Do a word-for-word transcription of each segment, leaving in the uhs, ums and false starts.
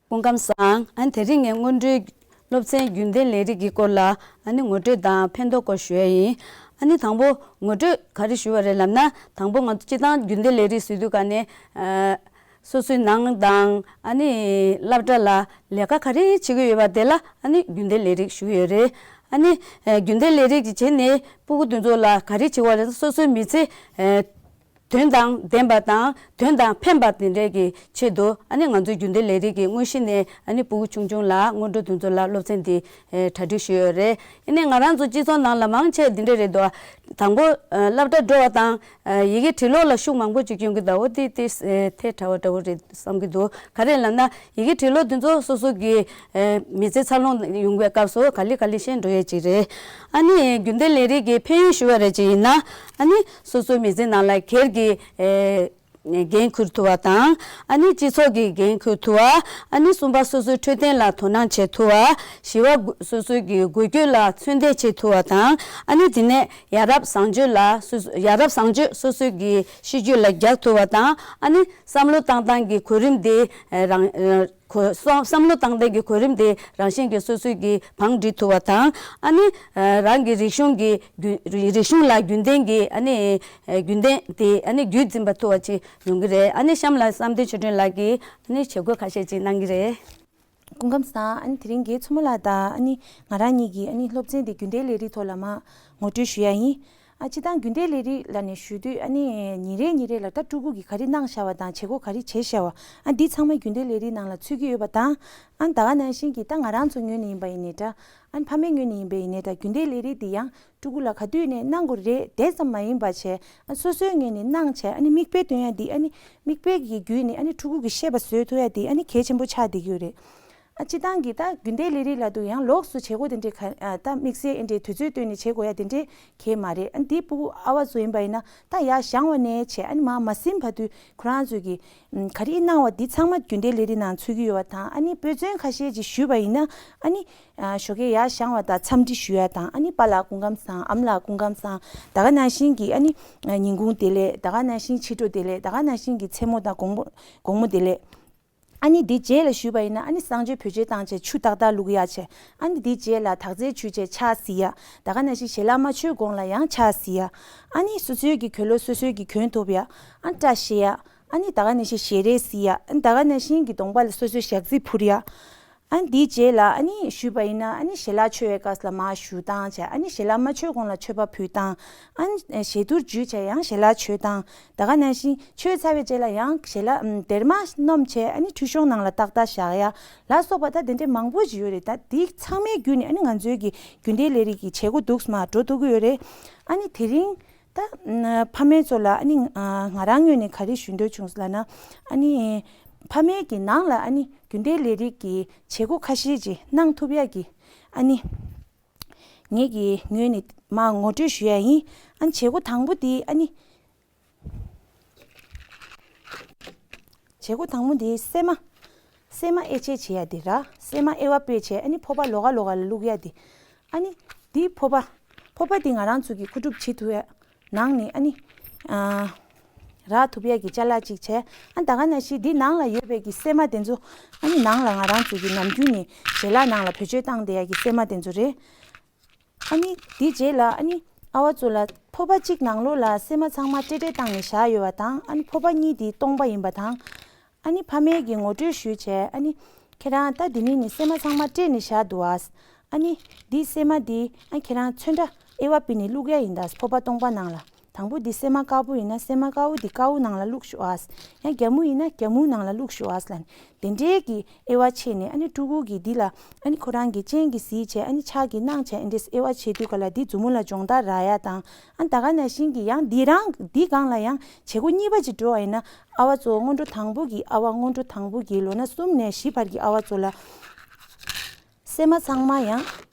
སྐུ་ཁམས་བཟང་། ཨ་ནི་དེ་རིང་ངས་སྔོན་འགྲོའི་སློབ་ཚན་རྒྱུན་གཏན་ལས་རིགས་ཀྱི་སྐོར་ལ་ཨ་ནི་ངོ་སྤྲོད་དང་ཕན་ཐོགས་སྐོར་ཞུ་ཡ་ཡིན། ཨ་ནི་དང་པོ་ངོ་སྤྲོད་ག་རེ་ཞུ་བ་རེད་ལབ་ན། དང་པོ་ང་ཚོ་སྤྱི་བཏང་རྒྱུན་གཏན་ལས་རིགས་ཟེར་དུས་ག་ནས་ཨ་སོ་སོའི་ནང་དང་ཨ་ནི་སློབ་གྲྭ་ལ་ལས་ཀ་ག་རེ་བྱེད་ཀྱི་ཡོད་པ་དེ་ལ་ཨ་ནི་རྒྱུན་གཏན་ལས་རིགས་ཞུ་གི་ཡོད་རེད། ཨ་ནི་ཨ་རྒྱུན་གཏན་ལས་རིགས་ཀྱི་བྱས་ནས་སྤུ་གུ་དེ་ཚོ་ལ་ག་རེ་བྱེད་དགོས་རེད། སོ་སོའི་མི་ཚེ་ཨ་དོན་དང་ལྡན་པ་དང་དོན་དང་ཕན་པ་དེ་འདྲས་ཀྱི་ཆེད་དུ་ཨ་ནི་ང་ཚོའི་རྒྱུན་གཏན་ལས་རིགས་ཀྱི་དངོས་གཞི་ནས་ཨ་ནི་སྤུ་གུ་ཆུང་ཆུང་ལ་སྔོན་འགྲོ་དེ་ཚོ་ལ་སློབ་ཚན་འདི་ཨེ་གྲ་སྒྲིག་ཞུས་ཡོད་རེད། ཡིན་ནའི་ང་རང་ཚོ་སྤྱི་ཚོགས་ནང་ལ་མང་ཆེ་འདི་འདྲས་རེད་འདུག། དང་པོ་ཨ་སློབ་གྲྭ་འགྲོ་བ་དང་ཨ་ཡི་གེ་འབྲི་ཀློག་ལ་ཤུགས་མང་པོ་ཅིག་སྐྱོན་གྱི་འདུག། འོ་དེ་དེ་ཨེ་ཐལ་དྲགས་པ་འདྲ་བོ་རེད་བསམ་གྱི་འདུག། ག་རེ་ལབ་ན་ཡི་གེ་འབྲི་ཀློག་དེ་ཚོ་སོ་སོ་གི་ཨེ་མི་ཚེ་འཚར་ལོངས་ཡོང་བའི་སྐབས་སུ་ག་ལེ་ག་ལེ་ཤེས་འགྲོ་ཡས་ཅིག་རེད། ཨ་ནི་རྒྱུན་གཏན་ལས་རིགས་ཀྱི་ཕན་ཡོན་ཞུ་བ་རེད་ཅིག་ཡིན་ན། ཨ་ནི་སོ་སོའི་མི་ཚེ་ནང་ལ་སྒེར་གྱི་ཨེ་འགན་འཁུར་ཐུབ་པ་དང་། ཨ་ནི་སྤྱི་ཚོགས་ཀྱི་འགན་འཁུར་ཐུབ་པ། ཨ་ནི་གསུམ་པ་སོ་སོའི་འཕྲོད་བསྟེན་ལ་དོ་སྣང་བྱེད་ཐུབ་པ། བཞི་པ་སོ་སོའི་གི་འགུལ་སྐྱོད་ལ་ཚོད་འདེགས་བྱེད་ཐུབ་པ་དང་། ཨ་ནི་དེ་ནས་ཡ་རབས་བཟང་སྤྱོད་ལ་སོ་སོ་ཡ་རབས་བཟང་སྤྱོད་སོ་སོའི་གི་གཤིས་རྒྱུད་ལ་རྒྱག་ཐུབ་པ་དང་། ཨ་ནི་བསམ་བློ་བཏང་སྟངས་ཀྱི་གོ་རིམ་དེ་རང་གོ་བསམ་བསམ་བློ་བཏང་སྟངས་ཀྱི་གོ་རིམ་དེ་རང་བཞིན་གྱིས་སོ་སོའི་གི་བང་སྒྲིག་ཐུབ་པ་དང་། ཨ་ནི་རང་གི་རིག་གཞུང་གི་རྒྱུ་རིག་གཞུང་ལ་རྒྱུན་ལྡན་གྱི་ཨ་ནི་རྒྱུན་ལྡན་དེ་ཨ་ནི་རྒྱུད་འཛིན་པ་ཐུབ་པ་ཅིག་ཡོང་གི་རེད། ཨ་ནི་གཤམ་ལ་བསམ་གཏན་ཆོས་སྒྲོན་ལགས་ཀྱིས་ཨ་ནི་བྱེད་སྒོ་ཁ་ཤས་ཅིག་གནང་གི་རེད། སྐུ་ཁམས་བཟང་། ཨ་ནི་དེ་རིང་དགེ་མཚོ་མོ་ལགས་དང་ཨ་ནི་ང་རང་གཉིས་ཀྱིས་ཨ་ནི་སློབ་ཚན་དེ་རྒྱུན་ལྡན་ལས་རིགས་ཐོག་ལ་མར་ངོ་སྤྲོད་ཞུ་ཡ་ཡིན། ཨ་སྤྱིར་བཏང་རྒྱུན་ལྡན་ལས་རིགས་ལབ་ནས་ཞུ་དུས་ཨ་ནི་ཉིན་རེ་ཉིན་རེ་ལ་ད་ཕྲུ་གུ་གིས་ག་རེ་གནང་བཞག་པ་དང་བྱེད་སྒོ་ག་རེ་བྱས་བཞག་པ། ཨ་འདི་ཚང་མ་རྒྱུན་ལྡན་ལས་རིགས་ནང་ལ་ཚུད་ཀྱི་ཡོད་པ་དང་། ཨ་ད་ག་ནང་བཞིན་གྱི་ད་ང་རང་ཚོ་ངོས་ནས་ཡིན་པ་ཡིན་ནའི་འདྲ། ཨ་ཕ་མའི་ངོས་ནས་ཡིན་པ་ཡིན་ནའི་འདྲ། རྒྱུན་ལྡན་ལས་རིགས་འདི་ཡང་ཕྲུ་གུ་ལ་ག་དུས་ནས་གནང་དགོས་རེད་དེ་ཙམ་མ་ཡིན་པ་བྱས། ཨ་སོ་སོའི་ངོས་ནས་གནང་བྱས་ཨ་ནི་མིག་དཔེ་སྟོན་ཡ་འདི་ཨ་ནི་མིག་དཔེ་གི་བརྒྱུད་ནས་ཨ་ནི་ཕྲུ་གུ་གི་ཤེས་པ་བཟོ་ཐུབ་ཡ་འདི་ཨ་ནི་གལ་ཆེན་པོ་ཆགས་བསྡད་ཀྱི་ཡོད་རེད། ཨ་སྤྱིར་བཏང་གི་ད་རྒྱུན་ལྡན་ལས་རིགས་ལབ་དུས་ཡང་ལོགས་སུ་བྱེད་སྒོ་དེ་འདྲའི་ག་ཨ་ད་དམིགས་བསལ་ཨེ་འདྲའི་དུས་ཚོད་བཏོན་ནས་བྱེད་དགོས་ཡ་དེ་འདྲའི་གལ་མ་རེད། ཨ་འདི་ཕྲུ་གུ་ཨ་བ་ཚོ་ཡིན་པ་ཡིན་ན་ད་ཡར་བཞེངས་པ་ནས་བྱས་ཨ་ནི་མར་མ་ཟིན་བར་དུ་ཁོ་རང་ཚོས་ཀྱི་ཨམ་ག་རེ་གནང་བ་འདི་ཚང་མ་རྒྱུན་ལྡན་ལས་རིགས་ནང་ཚུད་ཀྱི་ཡོད་པ་དང་། ཨ་ནི་དཔེ་མཚོན་ཁ་ཤས་ཅིག་ཞུས་པ་ཡིན་ན། ཨ་ནི་ཨ་ཞོགས་ཀས་ཡར་བཞེངས་པ་དང་འཚམས་འདྲི་ཞུ་ཡ་དང་། ཨ་ནི་པཱ་ལགས་སྐུ་ཁམས་བཟང་། ཨ་མ་ལགས་སྐུ་ཁམས་བཟང་། ད་ག་ནང་བཞིན་གྱི་ཨ་ནི་ཨ་ཉིན་གུང་བདེ་ལེགས། ད་ག་ནང་བཞིན་ཕྱི་དྲོ་བདེ་ལེགས། ད་ག་ནང་བཞིན་གྱི་མཚན་མོ་དང་དགོང་མོ་དགོང་མོ་བདེ་ལེགས། ཨ་ནི་འདི་རྗེས་ལ་ཞུས་པ་ཡིན་ན་ཨ་ནི་གསང་སྤྱོད་བེད་སྤྱོད་བཏང་བྱས་ཆུ་ཏག་ཏག་བླུག་ཡ་བྱས། ཨ་ནི་འདི་རྗེས་ལ་དག་རྫས་བྱུགས་བྱས་ཕྱག་བསིལ་ཡ། ད་ག་ནང་བཞིན་ཞལ་ལག་མ་མཆོད་གོང་ལ་ཡང་ཕྱག་བསིལ་ཡ། ཨ་ནི་སོ་སོའི་གི་གྱོན་ལོག་སོ་སོའི་གི་གྱོན་ཐོབ་ཡ། ཨ་ནི་སྐྲ་ཕྱེ་ཡ། ཨ་ནི་ད་ག་ནང་བཞིན་ཞལ་རས་བསིལ་ཡ། ཨ་ནི་ད་ག་ནང་བཞིན་གི་གདོང་པ་ལ་སོ་སོའི་ཞག་རྩི་ཕུར་ཡ། ཨ་ནི་འདིའི་རྗེས་ལ་ཨ་ནི་ཞུས་པ་ཡིན་ན་ཨ་ནི་ཞལ་ལག་མཆོད་པའི་སྐབས་ལ་མར་བཞུགས་སྟངས་བྱས། ཨ་ནི་ཞལ་ལག་མ་མཆོད་གོང་ལ་མཆོད་པ་ཕུལ་སྟངས། ཨ་ནི་ཞལ་ཐུར་འཇུས་བྱས་ཡང་ཞལ་ལག་མཆོད་སྟངས། ད་ག་ནང་བཞིན་མཆོད་ཚར་བའི་རྗེས་ལ་ཡང་ཞལ་ལག་ཨམ་སྡེར་མ་སྣོམ་བྱས་ཨ་ནི་ཁྲུས་གཞོང་ནང་ལ་ཏག་ཏག་བཞག་ཡ་ལ་སོགས་པ་ད་དེ་འདྲའི་མང་པོ་ཞིག་ཡོད་རེད། ད་འདི་ཚང་མའི་བརྒྱུད་ནས་ཨ་ནི་ང་ཚོའི་གི་རྒྱུན་ལྡན་ལས་རིགས་ཀྱི་བྱེད་སྒོ་འདུག་སེ་མར་འགྲོ་ཐུབ་ཀྱི་ཡོད་རེད། ཨ་ནི་དེ་རིང་ད་ཨ་ཕ་མའི་ཚོ་ལ་ཨ་ནི་ཨ་ང་རང་ངོས་ནས་ག་རེ་ཞུ་འདོད་བྱུང་ལབ་ན། ཨ་ནི་ཕ་མའི་གི་ནང་ལ་ཨ་ནི་རྒྱུན་ལྡན་ལས་རིགས་ཀྱི་བྱེད་སྒོ་ཁ་ཤས་ཅིག་གནང་ཐུབ་ཡ་གི་ཨ་ནི་ངེད་ཀྱི་ངོས་ནས་མར་ངོ་སྤྲོད་ཞུ་ཡ་ཡིན། ཨ་ནི་བྱེད་སྒོ་དང་པོ་དེ་ཨ་ནི་བྱེད་སྒོ་དང་པོ་དེ་སྲན་མ། སྲན་མ་དབྱེ་དཔྱད་བྱེད་ཡ་དེ་ར། སྲན་མ་དབྱེ་བ་དཔྱད་བྱས་ཨ་ནི་ཕོར་པ་ལོགས་ཀ་ལོགས་ཀ་ལ་བླུག་ཡ་དེ། ཨ་ནི་དེའི་ཕོར་པ། ཕོར་པ་དེ་ང་རང་ཚོ་གིས་མཁོ་སྒྲུབ་བྱེད་ཐུབ་ཡ། ནང་ནས་ཨ་ནི་ཨ་རག་ཐུབ་ཡ་གི་ཅ་ལག་ཅིག་བྱས། ཨ་ད་ག་ནང་བཞིན་འདི་ནང་ལ་ཡོད་པའི་གི་སྲན་མ་དེ་ཚོ་ཨ་ནི་ནང་ལ་ང་རང་ཚོ་གི་ནམ་རྒྱུན་ནས་ཞལ་ལག་ནང་ལ་བེད་སྤྱོད་བཏང་བསྡད་ཡ་གི་སྲན་མ་དེ་ཚོ་རེད། ཨ་ནི་དེའི་རྗེས་ལ་ཨ་ནི་ཨ་བ་ཚོ་ལ་ཕོར་པ་གཅིག་ནང་ལོགས་ལ་སྲན་མ་ཚང་མ་སྤྲེལ་སྤྲེལ་བཏང་ནས་བཞག་ཡོད་པ་དང་། ཨ་ནི་ཕོར་པ་གཉིས་དེ་སྟོང་པ་ཡིན་པ་དང་། ཨ་ནི་ཕ་མས་ཀྱིས་ངོ་སྤྲོད་ཞུས་བྱས། ཨ་ནི་ཁྱེད་རང་ད་འདི་ནས་ནི་སྲན་མ་ཚང་མ་སྤྲད་ནས་བཞག་འདུག་ཨ། ཨ་ནི་འདི་སྲན་མ་འདི་ཨ་ཁྱེད་རང་ཚོན་ཁྲ་དབྱེ་བ་ཕྱེ་ནས་བླུག་ཡ་ཡིན་ད། ཕོར་པ་སྟོང་པ་ནང་ལ། དང་པོ་འདི་སྲན་མ་དཀར་པོ་ཡིན་ན་སྲན་མ་དཀར་པོ་འདི་དཀར་པོ་ནང་ལ་བླུགས་ཤོག་ཨ། ཡང་རྒྱ་མོ་ཡིན་ན་རྒྱ་མོ་ནང་ལ་བླུགས་ཤོག་ཨ་ལབ་ནས་དེ་འདྲའི་གི་དབྱེ་བ་ཕྱེ་ནས། ཨ་ནི་ཕྲུ་གུ་གིས་འདི་ལ་ཨ་ནི་ཁོ་རང་གི་སྤྱན་གྱིས་གཟིགས་བྱས། ཨ་ནི་ཕྱག་གིས་བརྣངས་བྱས། ཨ་འདྲས་དབྱེ་བ་ཕྱེ་དུས་ག་ལ་འདི་མཛུབ་མོ་ལ་སྦྱོང་བརྡར་རག་ཡ་དང་། ཨ་ད་ག་ནང་བཞིན་གྱི་ཡང་འདི་རང་འདི་སྒང་ལ་ཡང་བྱེད་སྒོ་གཉིས་པ་ཅིག་འགྲོ་བ་ཡིན་ན། ཨ་བ་ཚོ་སྔོན་འགྲོ་དང་པོ་གི་ཨ་བ་སྔོན་འགྲོ་དང་པོ་གི་ལོ་ན་གསུམ་ནས་བཞི་བར་གྱི་ཨ་བ་ཚོ་ལ་སྲན་མ་ཚང་མ་ཡང་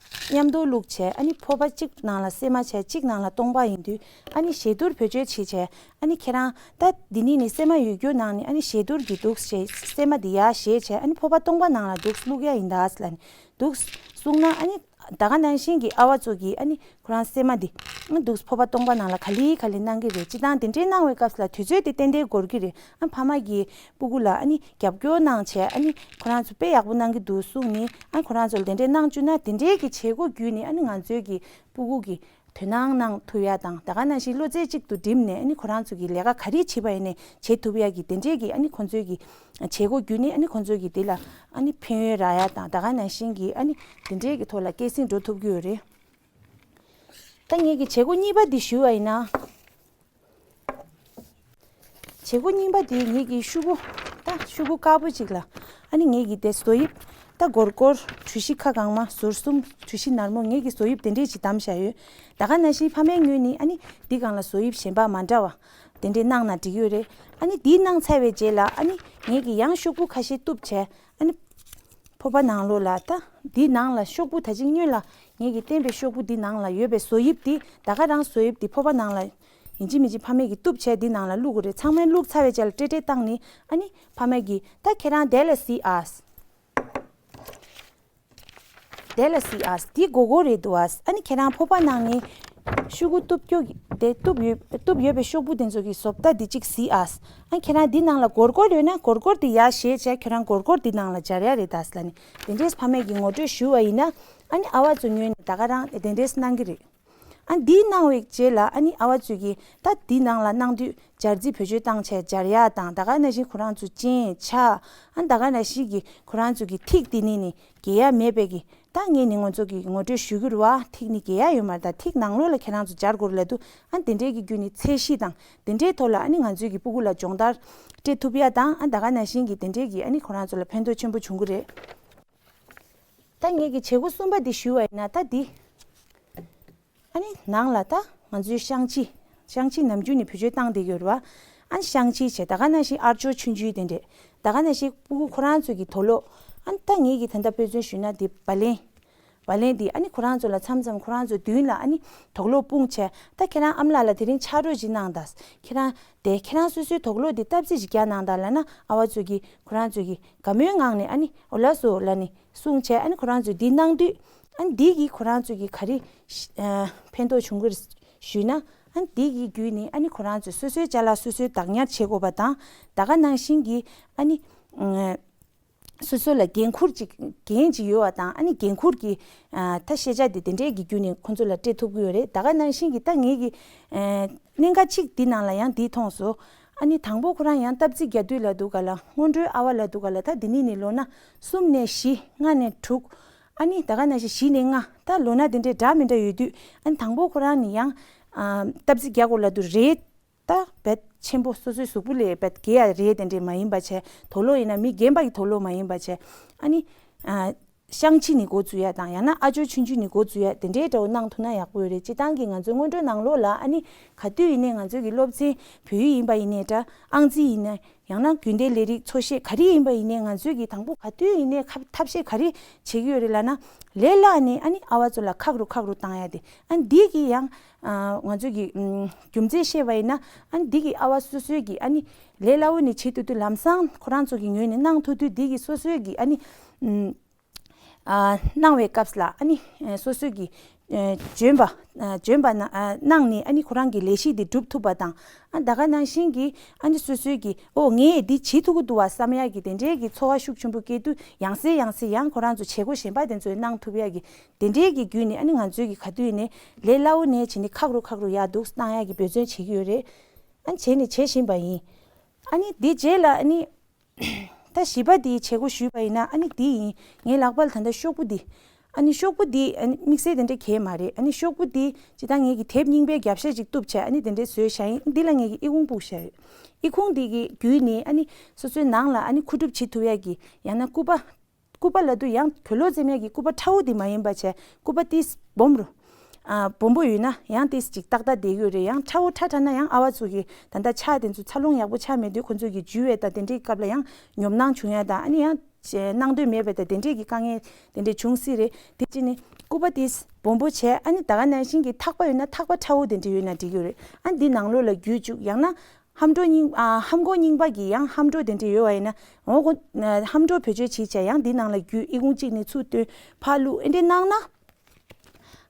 མཉམ་དུ་བླུགས་བྱས། ཨ་ནི་ཕོར་པ་གཅིག་ནང་ལ་སྲན་མ་བྱས་གཅིག་ནང་ལ་སྟོང་པ་ཡིན་དུས། ཨ་ནི་ཞལ་ཏུར་བེད་སྤྱོད་བྱེད་བྱས། ཨ་ནི་ཁྱེད་རང་ད་འདི་ནས་ནི་སྲན་མ་ཡོད་རྒྱུ་ནང་ནས་ཨ་ནི་ཞལ་ཏུར་གྱིས་འདུག་སེ་སྲན་མ་འདི་ཡར་བཞེས་བྱས། ཨ་ནི་ཕོར་པ་སྟོང་པ་ནང་ལ་འདུག་སེ་བླུག་ཡ་ཡིན་ད་ལབ་ནས་འདུག་སེ་གསུངས་ན། ཨ་ནི་ད་ག་ནང་བཞིན་གྱི་ཨ་བ་ཚོ་གིས་ཨ་ནི་ཁོ་རང་སྲན་མ་འདི་ ཨ་འདུག་ཕོར་པ་སྟོང་པ་ནང་ལ་ག་ལེ་ག་ལེ་གནང་གི་རེད། སྤྱིར་བཏང་དེ་འདྲའི་གནང་བའི་སྐབས་ལ་དུས་ཚོད་དེ་ཏན་ཏན་འགོར་གི་རེད། ཨ་ཕ་མ་གིས་སྤུ་གུ་ལ་ཨ་ནི་རྒྱབ་སྐྱོར་གནང་བྱས། ཨ་ནི་ཁོ་རང་ཚོ་དཔེ་ཡག་པོ་གནང་གི་འདུག་གསུངས་ནས། ཨ་ཁོ་རང་ཚོ་ལ་དེ་འདྲའི་གནང་བཅུག་ན། དེ་འདྲའི་གི་བྱེད་སྒོ་བརྒྱུད་ནས་ཨ་ནི་ང་ཚོའི་གི་སྤུ་གུ་གི་དོ་སྣང་གནང་ཐུབ་ཡ་དང་། ད་ག་ནང་བཞིན་བློ་རྩེ་གཅིག་ཏུ་བསྒྲིམས་ནས། ཨ་ནི་ཁོ་རང་ཚོ་གི་ལས་ཀ་ག་རེ་བྱེད་པ་ཡིན་ནའི་བྱེད་ཐུབ་ཡ་གི་དེ་འདྲའི་གི་ཨ་ནི་ཁོང་ཚོའི་གི་བྱེད་སྒོ་བརྒྱུད་ནས། ཨ་ནི་ཁོང་ཚོའི་གི་དེ་ལ་ཨ་ནི་ཕན་ཡོན་རག་ཡ་དང་། ད་ག་ནང་བཞིན་གི་ཨ་ནི་དེ་འདྲའི་གི་ཐོག་ལ་སྐྱེད་སྲིང་འགྲོ་ཐུབ་ཀྱི་ཡོད་རེད། ད་ངེད་ཀྱི་བྱེད་སྒོ་གཉིས་པ་འདི་ཞུ་བ་ཡིན་ན། བྱེད་སྒོ་གཉིས་པ་འདི་ངེད་ཀྱི་ཤོག་གུ། ད་ཤོག་གུ་དཀར་པོ་ཅིག་ལ་ཨ་ནི་ངེད་ཀྱི་དེ་བཟོ་དབྱིབས། ད་སྒོར་སྒོར་གྲུ་བཞི་ཁ་གང་མ། ཟུར་གསུམ་གྲུ་བཞི་ནར་མོ། ངེད་ཀྱི་བཟོ་དབྱིབས་དེ་འདྲས་ཅིག་བདམས་བཞག་ཡོད། ད་ག་ནང་བཞིན་ཕ་མའི་ངོས་ནས་ཨ་ནི་འདི་སྒང་ལ་བཟོ་དབྱིབས་གཞན་པ་མ་འདྲ་བ་དེ་འདྲས་གནང་ན་འགྲིག་ཡོད་རེད། ཨ་ནི་འདི་གནང་ཚར་བའི་རྗེས་ལ་ཨ་ནི་ངེད་ཀྱི་ཡང་ཤོག་བུ་ཁ་ཤས་གཏུབ་བྱས། ཨ་ནི་ཕོར་པ་ནང་ལོགས་ལ། ད་འདི་ནང་ལ་ཤོག་བུ་ད་ཅིག་སྔོན་ལ་ངེད་ཀྱིས་བསྟན་པའི་ཤོག་བུ་འདི་ནང་ལ་ཡོད་པའི་བཟོ་དབྱིབས་འདི། ད་ག་རང་བཟོ་དབྱིབས་འདི་ཕོར་པ་ནང་ལ་ཡིན་གཅིག་མིན་གཅིག་ཕ་མས་ཀྱིས་གཏུབ་བྱས་འདི་ནང་ལ་བླུག་དགོས་རེད། ཚང་མས་བླུག་ཚར་བའི་རྗེས་ལ་སྤྲེལ་སྤྲེལ་བཏང་ནི། ཨ་ནི་ཕ་མས་ཀྱིས་ད་ཁྱེད་རང་དེ་ལ་གཟིགས་ཨ། དེ་ལ་གཟིགས་ཨ། འདི་མགོ་སྐོར་རེད་འདུག་ཨ། ཨ་ནི་ཁྱེད་རང་ཕོར་པ་ནང་ནས་ཤོག་གུ་གཏུབ་རྒྱུ་དེ་གཏུབ་ཡོད། གཏུབ་ཡོད་པའི་ཤོག་བུ་དེ་ཚོ་གི་བཟོ་ལྟ་འདི་གཅིག་གཟིགས་ཨ། ཨ་ནི་ཁྱེད་རང་འདི་ནང་ལ་སྒོར་སྒོར་ཡོད་ན་སྒོར་སྒོར་དེ་ཡར་བཞེས་བྱས་ཁྱེད་རང་སྒོར་སྒོར་འདི་ནང་ལ་སྦྱར་ཡ་རེད་ད་ལབ་ནས་དེ་འདྲས་ཕ་མས་ཀྱིས་ངོ་སྤྲོད་ཞུ་བ་ཡིན་ན། ཨ་ནི་ཨ་བ་ཚོ་ངོས་ནས་ད་ག་རང་དེ་འདྲས་གནང་གི་རེད། ཨ་འདི་གནང་བའི་རྗེས་ལ་ཨ་ནི་ཨ་བ་ཚོས་ཀྱིས་ད་འདི་ནང་ལ་གནང་དུས་སྦྱར་རྩི་བེད་སྤྱོད་བཏང་བྱས་སྦྱར་ཡ་དང་། ད་ག་ནང་བཞིན་ཁོ་རང་ཚོ་སྤྱན་ཆ། ཨ་ད་ག་ནང་བཞིན་གྱི་ཁོ་རང་ཚོ་གི་ཐིག་འདི་ནས་ནི་འགལ་ཡ་མེད་པའི་གི། ད་ངས་ནི་ང་ཚོ་གི་ངོ་སྤྲོད་ཞུ་གི་རེད་བ། ཐིག་ནི་འགལ་ཡ་ཡོད་མ་རེད། ད་ཐིག་ནང་ལོགས་ལ་ཁྱེད་རང་ཚོ་སྦྱར་དགོས་རེད་ལབ་དུས། ཨ་དེ་འདྲའི་གི་བརྒྱུད་ནས་ཚད་གཞི་དང་དེ་འདྲའི་ཐོག་ལ་ཨ་ནི་ང་ཚོའི་གི་སྤུ་གུ་ལ་སྦྱོང་བརྡར་སྤྲད་ཐུབ་ཡ་དང་། ཨ་ད་ག་ནང་བཞིན་གྱི་དེ་འདྲའི་གི་ཨ་ནི་ཁོ་རང་ཚོ་ལ་ཕན་ཐོགས་ཆེན་པོ་བྱུང་གི་རེད། ད་ངེད་ཀྱི་བྱེད་སྒོ་གསུམ་པ་འདི་ཞུ་བ་ཡིན་ན། ད་འདི་ཨ་ནི་ནང་ལ་ད་ང་ཚོའི་བཤང་གཅི། བཤང་གཅི་ནམ་རྒྱུན་ནས་བེད་སྤྱོད་བཏང་བསྡད་ཡོད་རེད་བ། ཨ་ནི་བཤང་གཅི་བྱས། ད་ག་ནང་བཞིན་ཨ་ཅོ་ཆུང་ཆུང་དེ་འདྲས། ད་ག་ནང་བཞིན་སྤུ་གུ་ཁོ་རང་ཚོ་གི་དུག་ལོག་ཨ་ནི་ད་ངེད་ཀྱི་ད་ལྟ་དཔེ་མཚོན་ཞུས་ན་འདི་བ་ལན། བ་ལན་འདི་ཨ་ནི་ཁོ་རང་ཚོ་ལ་མཚམས་མཚམས་ཁོ་རང་ཚོ་མདུན་ལ་ཨ་ནི་དུག་ལོག་སྤུངས་བྱས། ད་ཁྱེད་རང་ཨ་མ་ལགས་ལ་དེ་རིང་ཕྱག་རོགས་ཅིག་གནང་དང་། ཁྱེད་རང་དེ་ཁྱེད་རང་སོ་སོའི་དུག་ལོག་འདི་སྟབས་རྩེ་ཅིག་རྒྱག་གནང་དང་ལབ་ན། ཨ་བ་ཚོ་གིས་ཁོ་རང་ཚོ་གི་དགའ་མོས་ངང་ནས་ཨ་ནི་འོ་ལགས་སོ་ལབ་ནས་གསུངས་བྱས། ཨ་ནི་ཁོ་རང་ཚོས་འདི་གནང་དུས། ཨ་ནི་འདི་གིས་ཁོ་རང་ཚོ་གི་ག་རེ་ཨ་ཕན་ཐོགས་བྱུང་གི་རེད་ཞུས་ན། ཨ་ནི་འདི་གི་བརྒྱུད་ནས་ཨ་ནི་ཁོ་རང་ཚོས་སོ་སོའི་ཅ་ལག་སོ་སོས་བདག་ཉར་བྱེད་དགོས་པ་དང་། ད་ག་ནང་བཞིན་གྱི་ཨ་ནི་ཨ་སོ་སོ་ལ་འགན་ཁུར་ཅིག་འགན་ཅིག་ཡོད་པ་དང་། ཨ་ནི་འགན་ཁུར་གྱི་ཨ་ད་ཤེས་བྱ་དེ་དེ་འདྲའི་གི་བརྒྱུད་ནས་ཁོ་ཚོ་ལ་སྤྲད་ཐུབ་ཀྱི་ཡོད་རེད། ད་ག་ནང་བཞིན་གྱི་ད་ངེད་ཀྱི་ཨ་གནད་འགག་གཅིག་འདི་ནང་ལ་ཡང་འདི་མཐོང་སོང་། ཨ་ནི་དང་པོ་ཁོ་རང་ཡང་སྟབས་རྩེ་རྒྱག་དུས་ལབ་འདུག་ག་ལ། སྔོན་འགྲོའི་ཨ་བ་ལབ་འདུག་ག་ལ། ད་འདི་ནས་ནི་ལོ་ན་གསུམ་ནས་བཞི། ལྔ་ནས་དྲུག་ཨ་ནི་ད་ག་ནང་བཞིན་བཞི་ནས་ལྔ། ད་ལོ་ན་དེ་འདྲའི་འདྲ་མི་འདྲ་ཡོད་དུས། ཨ་ནི་དང་པོ་ཁོ་རང་ནི་ཡང་ཨ་སྟབས་རྩེ་རྒྱག་དགོས་ལབ་འདུག་རེད། ད་བེད་ཆེན་པོ་སོ་སོའི་གཟུགས་པོ་ལས་བེད་དགེ་ཡ་རེད། དེ་འདྲས་མ་ཡིན་པ་བྱས། དུག་ལོག་ཡིན་ན་མི་རྒན་པ་གི་དུག་ལོག་མ་ཡིན་པ་བྱས། ཨ་ནི་ཨ་བཤང་གཅི་ནི་འགོ་འཛུགས་ཡ་དང་། ཡང་ན་ཨ་ཅོ་ཆུང་ཆུང་ནི་འགོ་འཛུགས་ཡ་དེ་འདྲའི་འདྲ་བོ་གནང་ཐུབ་ན་ཡག་པོ་ཡོད་རེད། སྤྱིར་བཏང་གི་ང་ཚོའི་སྔོན་འགྲོའི་ནང་ལོགས་ལ་ཨ་ནི་ག་དུས་ཡིན་ནའི་ང་ཚོའི་གི་སློབ་ཚན་བོད་ཡིག་ཡིན་པ་ཡིན་ནའི་འདྲ། ཨང་རྩིས་ཡིན་ན། ཡང་ན་རྒྱུན་ལྡན་ལས་རིགས་འཚོ་བཤད་ག་རེ་ཡིན་པ་ཡིན་ནའི་ང་ཚོས་ཀྱིས་དང་པོ་ག་དུས་ཡིན་ནའི་ཁ་ཐབས་ཤེས་ག་རེ་བྱེད་ཀྱི་ཡོད་རེད་ལབ་ན། ལས་སླ་ནི་ཨ་ནི་ཨ་བ་ཚོ་ལ་ཁག་རུ་ཁག་རུ་བཏང་ཡ་དེ། ཨ་ནི་འདི་གིས་ཡང་ཨ་ང་ཚོས་ཀྱིས་ཨམ་རྒྱུ་མཚན་བཤད་པ་ཡིན་ན། ཨ་ནི་འདི་གིས་ཨ་བ་སོ་སོའི་གི་ཨ་ནི་ལས་སླ་བོ་ནི་བྱེད་ཐུབ་དུས། ལམ་སང་ཁོ་རང་ཚོ་གི་ངོས་ནས་གནང་ཐུབ་དུས། འདི་གིས་སོ་སོའི་གི་ཨ་ནི་ཨམ་ཨ་གནང་བའི་སྐབས་ལ་ཨ་ནི་ཨ་སོ་སོའི་གི་ཨ་འཇོན་པ་ཨ་འཇོན་པ་གནང་ཨ་གནང་ནས་ཨ་ནི་ཁོ་རང་གི་ལས་གཞི་དེ་སྒྲུབ་ཐུབ་པ་དང་། ཨ་ད་ག་ནང་བཞིན་གྱི་ཨ་ནི་སོ་སོའི་གི་ཨོ་ངས་འདི་བྱེད་ཐུབ་ཀྱི་འདུག་བ་བསམ་ཡག་གི་དེ་འདྲའི་གི་ཚོར་བ་ཤུགས་ཆེན་པོ་སྐྱེ་དུས། ཡང་སེ་ཡང་སེ་ཡང་ཁོ་རང་ཚོ་བྱེད་སྒོ་གཞན་པ་དེ་ཚོ་གནང་ཐུབ་ཡག་གི་དེ་འདྲའི་གི་བརྒྱུད་ནས། ཨ་ནི་ང་ཚོའི་གི་ག་དུས་ནས་ལས་སླ་བོ་ནས་བྱས་ནས་ཁག་རུ་ཁག་རུ་ཡར་འདུག་གནང་ཡག་གི་འབད་བརྩོན་བྱེད་ཀྱི་ཡོད་རེད། ཨ་ནི་བྱས་ནས་བྱེད་བཞིན་པ་ཡིན། ཨ་ནི་འདི་རྗེས་ལ་ཨ་ནི། ད་བཞི་པ་འདིའི་བྱེད་སྒོ་ཞུས་པ་ཡིན་ན། ཨ་ནི་འདི་ཡིན། ངའི་ལག་པ་ལ་ད་ལྟ་ཤོག་བུ་འདི། ཨ་ནི་ཤོག་བུ་འདི་ཨ་ནི་དམིགས་བསལ་དེ་འདྲ་གང་ཡང་མ་རེད། ཨ་ནི་ཤོག་བུ་འདི་སྤྱིར་བཏང་ངེད་ཀྱིས་དེབ་རྙིང་པའི་རྒྱབ་ཤ་ཅིག་གཏུབ་བྱས། ཨ་ནི་དེ་འདྲས་བཟོས་བཞག་ཡིན། འདི་ལ་ངེད་ཀྱིས་ཨི་ཁུང་སྤུགས་བཞག་ཡོད། ཨི་ཁུང་འདི་གི་བརྒྱུད་ནས་ཨ་ནི་སོ་སོའི་ནང་ལ་ཨ་ནི་མཁོ་སྒྲུབ་བྱེད་ཐུབ་ཡག་གི། ཡང་ན་སྐུད་པ། སྐུད་པ་ལབ་དུས་ཡང་གོས་ལོག་འཛེམ་ཡག་གི་སྐུད་པ་ཕྲ་བོ་དེ་མ་ཡིན་པ་བྱས། སྐུད་པ་ཏིས་སྦོམ་རུ། ཨ་སྦོམ་པོ་ཡོད་ན་ཡང་ཏིས་ཅིག་ཏག་ཏག་བསྡད་ཡོད་རེད། ཡང་ཕྲ་བོ་ཕྲ་ཕྲ་ན་ཡང་ཨ་བ་ཚོ་གི་ད་ལྟ་ཕྱག་དེ་ཚོ་འཚར་ལོངས་ཡག་པོ་ཆགས་མེད་དུས། ཁོ་ཚོ་གི་འཇུ་བའི་ད་དེ་འདྲའི་སྐབས་ལ་ཡང་ཉོབ་སྣང་བྱུང་ཡ་དང་། ཨ་ནི་ཡང་གནང་འདོད་མེད་པའི་ད་དེ་འདྲའི་གི་དཀའ་ངལ་དེ་འདྲའི་བྱུང་སྲིད་རེད། དེ་ཅི་ནི་སྐུད་པ་ཏིས་སྦོམ་པོ་བྱས། ཨ་ནི་ད་ག་ནང་བཞིན་གྱི་ཐག་པ་ཡོད་ན་ཐག་པ་ཕྲ་བོ་དེ་འདྲ་ཡོད་ན་འགྲིག་གི་རེད། ཨ་འདི་ནང་ལོགས་ལ་རྒྱུས་བཅུག་ཡང་ན། ལྷམ་སྒྲོ་རྙིང་ཨ་ལྷམ་གོག་རྙིང་པ་གི་ཡང་ལྷམ་སྒྲོ་དེ་འདྲ་ཡོད་པ་ཡིན་ན། འོ་གོ་ལྷམ་སྒྲོ་བེད་སྤྱོད་བྱེད་བྱས། ཡང་འདི་ནང་ལ་རྒྱུས་ཨི་ཁུང་གཅིག་ནས་ཚུར་བཏོན་ཕར་བླུགས། ཨེ་འདྲ་གནང་ན།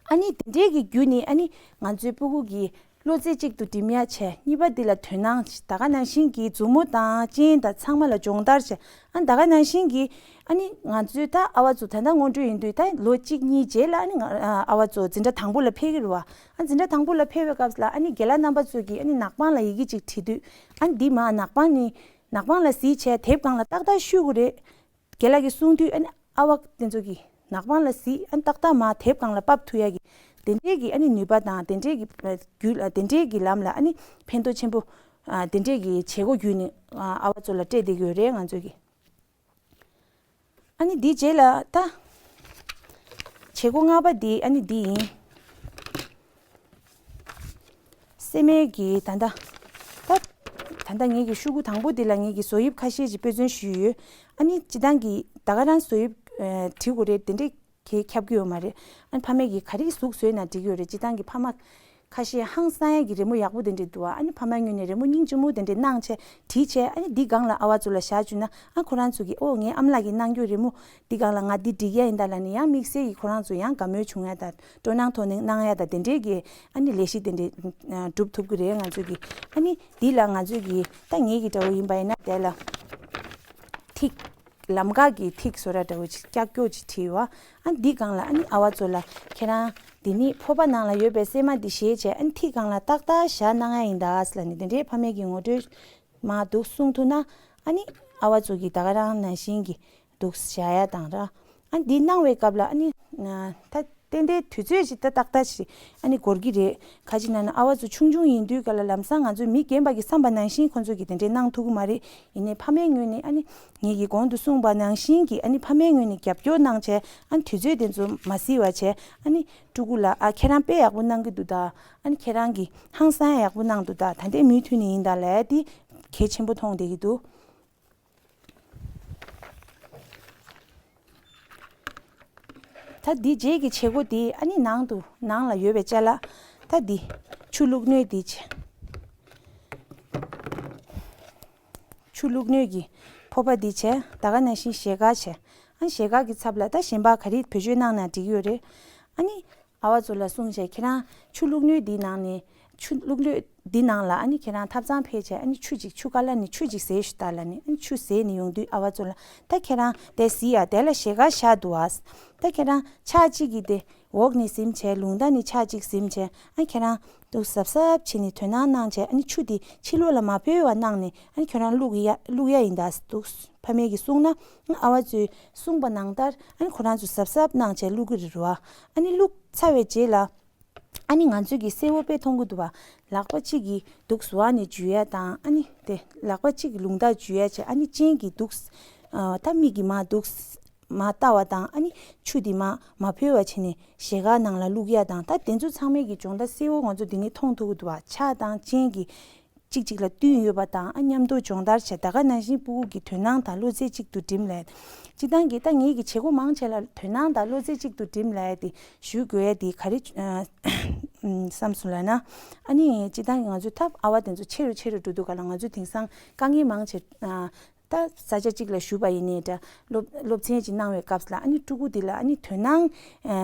ཨ་ནི་དེ་འདྲའི་གི་བརྒྱུད་ནས་ཨ་ནི་ང་ཚོའི་སྤུ་གུ་གི་བློ་རྩེ་གཅིག་ཏུ་སྒྲིམ་ཡ་བྱས། གཉིས་པ་འདི་ལ་དོ་སྣང་བྱས། ད་ག་ནང་བཞིན་གྱི་མཛུབ་མོ་དང་སྤྱན་དང་ཚང་མ་ལ་སྦྱོང་བརྡར་བྱས། ཨ་ནི་ད་ག་ནང་བཞིན་གྱི་ཨ་ནི་ང་ཚོའི་ད་ཨ་བ་ཚོ་ད་ལྟ་སྔོན་འགྲོ་ཡིན་དུས་ད་ལོ་གཅིག་གཉིས་རྗེས་ལ་ཨ་ནི་ང་ཨ་བ་ཚོ་འཛིན་གྲྭ་དང་པོ་ལ་ཕེབས་ཀྱི་རེད་བ། ཨ་འཛིན་གྲྭ་དང་པོ་ལ་ཕེབས་པའི་སྐབས་ལ་ཨ་ནི་རྒན་ལགས་རྣམ་པ་ཚོ་གིས་ཨ་ནི་ནག་པང་ལ་ཡི་གེ་གཅིག་བྲིས་དུས། ཨ་ནི་འདི་མ་ནག་པང་ནི་ནག་པང་ལ་གཟིགས་བྱས་དེབ་སྒང་ལ་ཏག་ཏག་བཤུས་དགོས་རེད། རྒན་ལགས་ཀྱིས་གསུང་དུས་ཨ་ནི་ཨ་བ་དེ་ཚོ་གིས་ནག་པང་ལ་གཟིགས། ཨ་ནི་ཏག་ཏག་མ་དེབ་སྒང་ལ་ཕབ་ཐུབ་ཡ་གི་དེ་འདྲའི་གི་ཨ་ནི་ནུས་པ་དང་དེ་འདྲའི་གི་ཨ་རྒྱུད་ལ་དེ་འདྲའི་གི་ལམ་ལ་ཨ་ནི་ཕན་ཐོགས་ཆེན་པོ་ཨ་དེ་འདྲའི་གི་བྱེད་སྒོ་བརྒྱུད་ནས་ཨ་ཨ་བ་ཚོ་ལ་སྤྲད་བསྡད་ཀྱི་ཡོད་རེད་ང་ཚོ་གིས། ཨ་ནི་འདིའི་རྗེས་ལ་ད་བྱེད་སྒོ་ལྔ་པ་འདི་ཨ་ནི་འདི་ཡིན། སེ་མའི་གི་ད་ལྟ་ད་ད་ལྟ་ངེད་ཀྱི་ཤོག་གུ་དང་པོ་འདི་ལ་ངེད་ཀྱི་བཟོ་དབྱིབས་ཁ་ཤས་ཅིག་དཔེ་མཚོན་ཞུས་ཡོད། ཨ་ནི་སྤྱིར་བཏང་གི་ད་ག་རང་བཟོ་དབྱིབས་ཨ་བྲིས་དགོས་རེད་དེ་འདྲས་གས་ཁྱབ་ཀྱི་ཡོད་མ་རེད། ཨ་ནི་ཕ་མས་ཀྱིས་ག་རེ་གཟུགས་བཟོས་ན་འགྲིག་གི་ཡོད་རེད། སྤྱིར་བཏང་གི་ཕ་མ་ཁ་ཤས་ཧང་སང་ཡ་གི་རི་མོ་ཡག་པོ་དེ་འདྲས་འདུག་ཨ་ནི་ཕ་མའི་ངོས་ནས་རི་མོ་སྙིང་རྗེ་མོ་དེ་འདྲས་གནང་བྱས་བྲིས་བྱས་ཨ་ནི་འདི་སྒང་ལ་ཨ་བ་ཚོ་ལ་བཞག་བཅུག་ན་ཨ་ཁོ་རང་ཚོ་གིས་ཨོ་ངའི་ཨ་མ་ལགས་ཀྱིས་གནང་རྒྱུ་རི་མོ་འདི་སྒང་ལ་ང་འདི་འགྲིག་ཡ་ཡིན་ད་ལབ་ནས་ཡང་དམིགས་བསལ་གྱི་ཁོ་རང་ཚོ་ཡང་དགའ་མོས་བྱུང་ཡ་ད་སྤྲོ་སྣང་ཐོག་ནས་གནང་ཡ་ད་དེ་འདྲས་ཀྱི་ཨ་ནི་ལས་གཞི་དེ་འདྲས་ཨ་སྒྲུབ་ཐུབ་ཀྱི་རེད་ང་ཚོ་གིས། ཨ་ནི་འདི་ལ་ང་ཚོ་གིས་ད་ངེད་ཀྱི་འདྲ་བོ་ཡིན་པ་ཡིན་ན་དེ་ལ་ཐིག་ལམ་ཁ་གི་ཐིག་བཟོ་འདྲ་འདྲ་བོ་ཅིག་ཀྱག་ཀྱོག་ཅིག་བྲིས་ཡོད། ཨ་འདི་སྒང་ལ་ཨ་ནི་ཨ་བ་ཚོ་ལ་ཁྱེད་རང་འདི་ནི་ཕོར་པ་ནང་ལ་ཡོད་པའི་སྲན་མ་འདི་བཞེས་བྱས་ཨ་ནི་ཐིག་སྒང་ལ་ཏག་ཏག་བཞག་གནང་ཡ་ཡིན་ད་ལབ་ནས་དེ་འདྲའི་ཕ་མས་ཀྱི་ངོ་སྤྲོད་མ་འདུག་གསུང་ཐུབ་ན་ཨ་ནི་ཨ་བ་ཚོ་གིས་ད་ག་རང་ནང་བཞིན་གྱི་འདུག་བཞག་ཡ་དང་ར། ཨ་འདི་གནང་བའི་སྐབས་ལ་ཨ་ནི་ད་ཏན་ཏན་དུས་ཚོད་ཅིག་ད་ཏག་ཏག་ཅིག་ཨ་ནི་འགོར་གྱི་རེད། ཁ་ཅིག་ན་ན་ཨ་བ་ཚོ་ཆུང་ཆུང་ཡིན་དུས་ག་ལ་ལམ་སང་ང་ཚོ་མི་རྒན་པ་གི་བསམ་པ་ནང་བཞིན་ཁོང་ཚོ་གིས་དེ་འདྲས་གནང་ཐུབ་ཀྱི་མ་རེད། ཡིན་ནའི་ཕ་མའི་ངོས་ནས་ཨ་ནི་ངེད་ཀྱིས་གོང་དུ་གསུངས་པ་ནང་བཞིན་གྱི་ཨ་ནི་ཕ་མའི་ངོས་ནས་རྒྱབ་སྐྱོར་གནང་བྱས་ཨ་ནི་དུས་ཚོད་དེ་ཚོ་མ་བསྲི་བ་བྱས་ཨ་ནི་ཕྲུ་གུ་ལ་ཨ་ཁྱེད་རང་དཔེ་ཡག་པོ་གནང་གི་འདུག་ད། ཨ་ནི་ཁྱེད་རང་གིས་ཧང་སང་ཡག་པོ་གནང་འདུག་ད། ད་ལྟའི་མུ་མཐུད་ནས་ཡིན་ད་ལབ་ཡ་དེ་གལ་ཆེན་པོ་མཐོང་བསྡད་ཀྱི་འདུག་ད་འདི་རྗེས་ཀྱི་བྱེད་སྒོ་འདི་ཨ་ནི་ནང་དུ་ནང་ལ་ཡོད་པའི་ཅ་ལག་ད་འདི་ཆུ་བླུགས་སྣོད་འདི་བྱས། ཆུ་བླུགས་སྣོད་ཀྱི་ཕོར་པ་འདི་བྱས། ད་ག་ནང་བཞིན་ཞལ་དཀར་བྱས། ཨ་ནི་ཞལ་དཀར་གྱི་ཚབ་ལ་ད་གཞན་པ་ག་རེ་བེད་སྤྱོད་གནང་ན་འགྲིག་གི་ཡོད་རེད། ཨ་ནི་ཨ་བ་ཚོ་ལ་གསུངས་བྱས་ཁྱེད་རང་ཆུ་བླུགས་སྣོད་འདི་ནང་ནས་ཆུ་བླུགས་སྣོད་འདི་ནང་ལ་ཨ་ནི་ཁྱེད་རང་ཐབ་ཚང་ཕེབས་བྱས་ཨ་ནི་ཆུ་ཅིག་ཆུ་ཀ་ལ་ནས་ཆུ་ཅིག་བཟེད་ཤོག་ད་ལབ་ནས་ཨ་ནི་ཆུ་བཟེད་ནས་ཡོང་དུས་ཨ་བ་ཚོ་ལ་ད་ཁྱེད་རང་དེ་གཟིགས་ཡ་དེ་ལ་ཞལ་དཀར་བཞག་འདུག་ཨ། ད་ཁྱེད་རང་ཕྱག་གཅིག་གིས་དེ་འོག་ནས་ཟིམ་བྱས་ལུང་མདའ་ནས་ཕྱག་གཅིག་ཟིམ་བྱས་ཨ་ཁྱེད་རང་འདུག་གཟབ་གཟབ་བྱས་ནས་དོ་སྣང་གནང་བྱས་ཨ་ནི་ཆུ་དེ་ཕྱི་ལོགས་ལ་མ་འཕོ་བ་གནང་ནས་ཨ་ནི་ཁྱེད་རང་བླུག་ཡ་བླུག་ཡ་ཡིན་ད་འདུག་ཕ་མས་ཀྱིས་གསུངས་ན་ཨ་བ་ཚོས་གསུངས་པ་ནང་ལྟར་ཨ་ནི་ཁོ་རང་ཚོས་གཟབ་གཟབ་གནང་བྱས་བླུག་གི་རེད་རོ། ཨ་ནི་བླུག་ཚར་བའི་རྗེས་ལ་ཨ་ནི་ང་ཚོས་ཀྱི་གསལ་བོ་དཔེ་མཐོང་གི་འདུག་བ། ལག་པ་གཅིག་གིས་འདུག་ཟུར་བ་ནས་འཇུ་ཡ་དང་ཨ་ནི་དེ་ལག་པ་གཅིག་གིས་ལུང་ཐག་འཇུ་ཡ་བྱས་ཨ་ནི་སྤྱན་གྱིས་འདུག་ཨ་ད་མིག་གིས་མར་འདུག་མར་ལྟ་བ་དང་ཨ་ནི་ཆུ་དེ་མར་མ་འཕོ་བ་བྱས་ནས་ཞལ་དཀར་ནང་ལ་བླུག་ཡ་དང་ད་དེ་ཚོ་ཚང་མས་ཀྱི་སྦྱོང་བརྡར་གསལ་བོ་ང་ཚོ་འདི་ནས་མཐོང་ཐུབ་ཀྱི་འདུག་བ། ཕྱག་དང་སྤྱན་གྱིས་གཅིག་གཅིག་ལ་བསྟུན་ཡོད་པ་དང་ཨ་མཉམ་དུ་སྦྱོང་བརྡར་བྱས་ད་ག་ནང་བཞིན་སྤུ་གུ་གི་དོ་སྣང་དང་བློ་རྩེ་གཅིག་ཏུ་སྒྲིམ་ལས། སྤྱིར་བཏང་གི་ད་ངེད་ཀྱི་བྱེད་སྒོ་མང་ཆེ་ལ་དོ་སྣང་དང་བློ་རྩེ་གཅིག་ཏུ་སྒྲིམ་ལས་དེ་ཞུ་དགོས་ཡ་དེ་ག་རེ་བསམ་སོང་ལབ་ན། ཨ་ནི་སྤྱིར་བཏང་གི་ང་ཚོའི་ཐབ་ཨ་བ་དེ་ཚོ་ཆེ་རུ་ཆེ་རུ་འགྲོ་དུས་ག་ལ་ང་ཚོ་དེང་སང་དཀའ་ངལ་མང་ཆེ་ད་ས་ཆ་གཅིག་ལ་བཞུགས་པ་ཡིན་ནའི་འདྲ་སློབ་སློབ་ཚན་ཅིག་གནང་བའི་སྐབས་ལ་ཨ་ནི་ཕྲུ་གུ་དེ་ལ་ཨ་ནི་དོ་སྣང་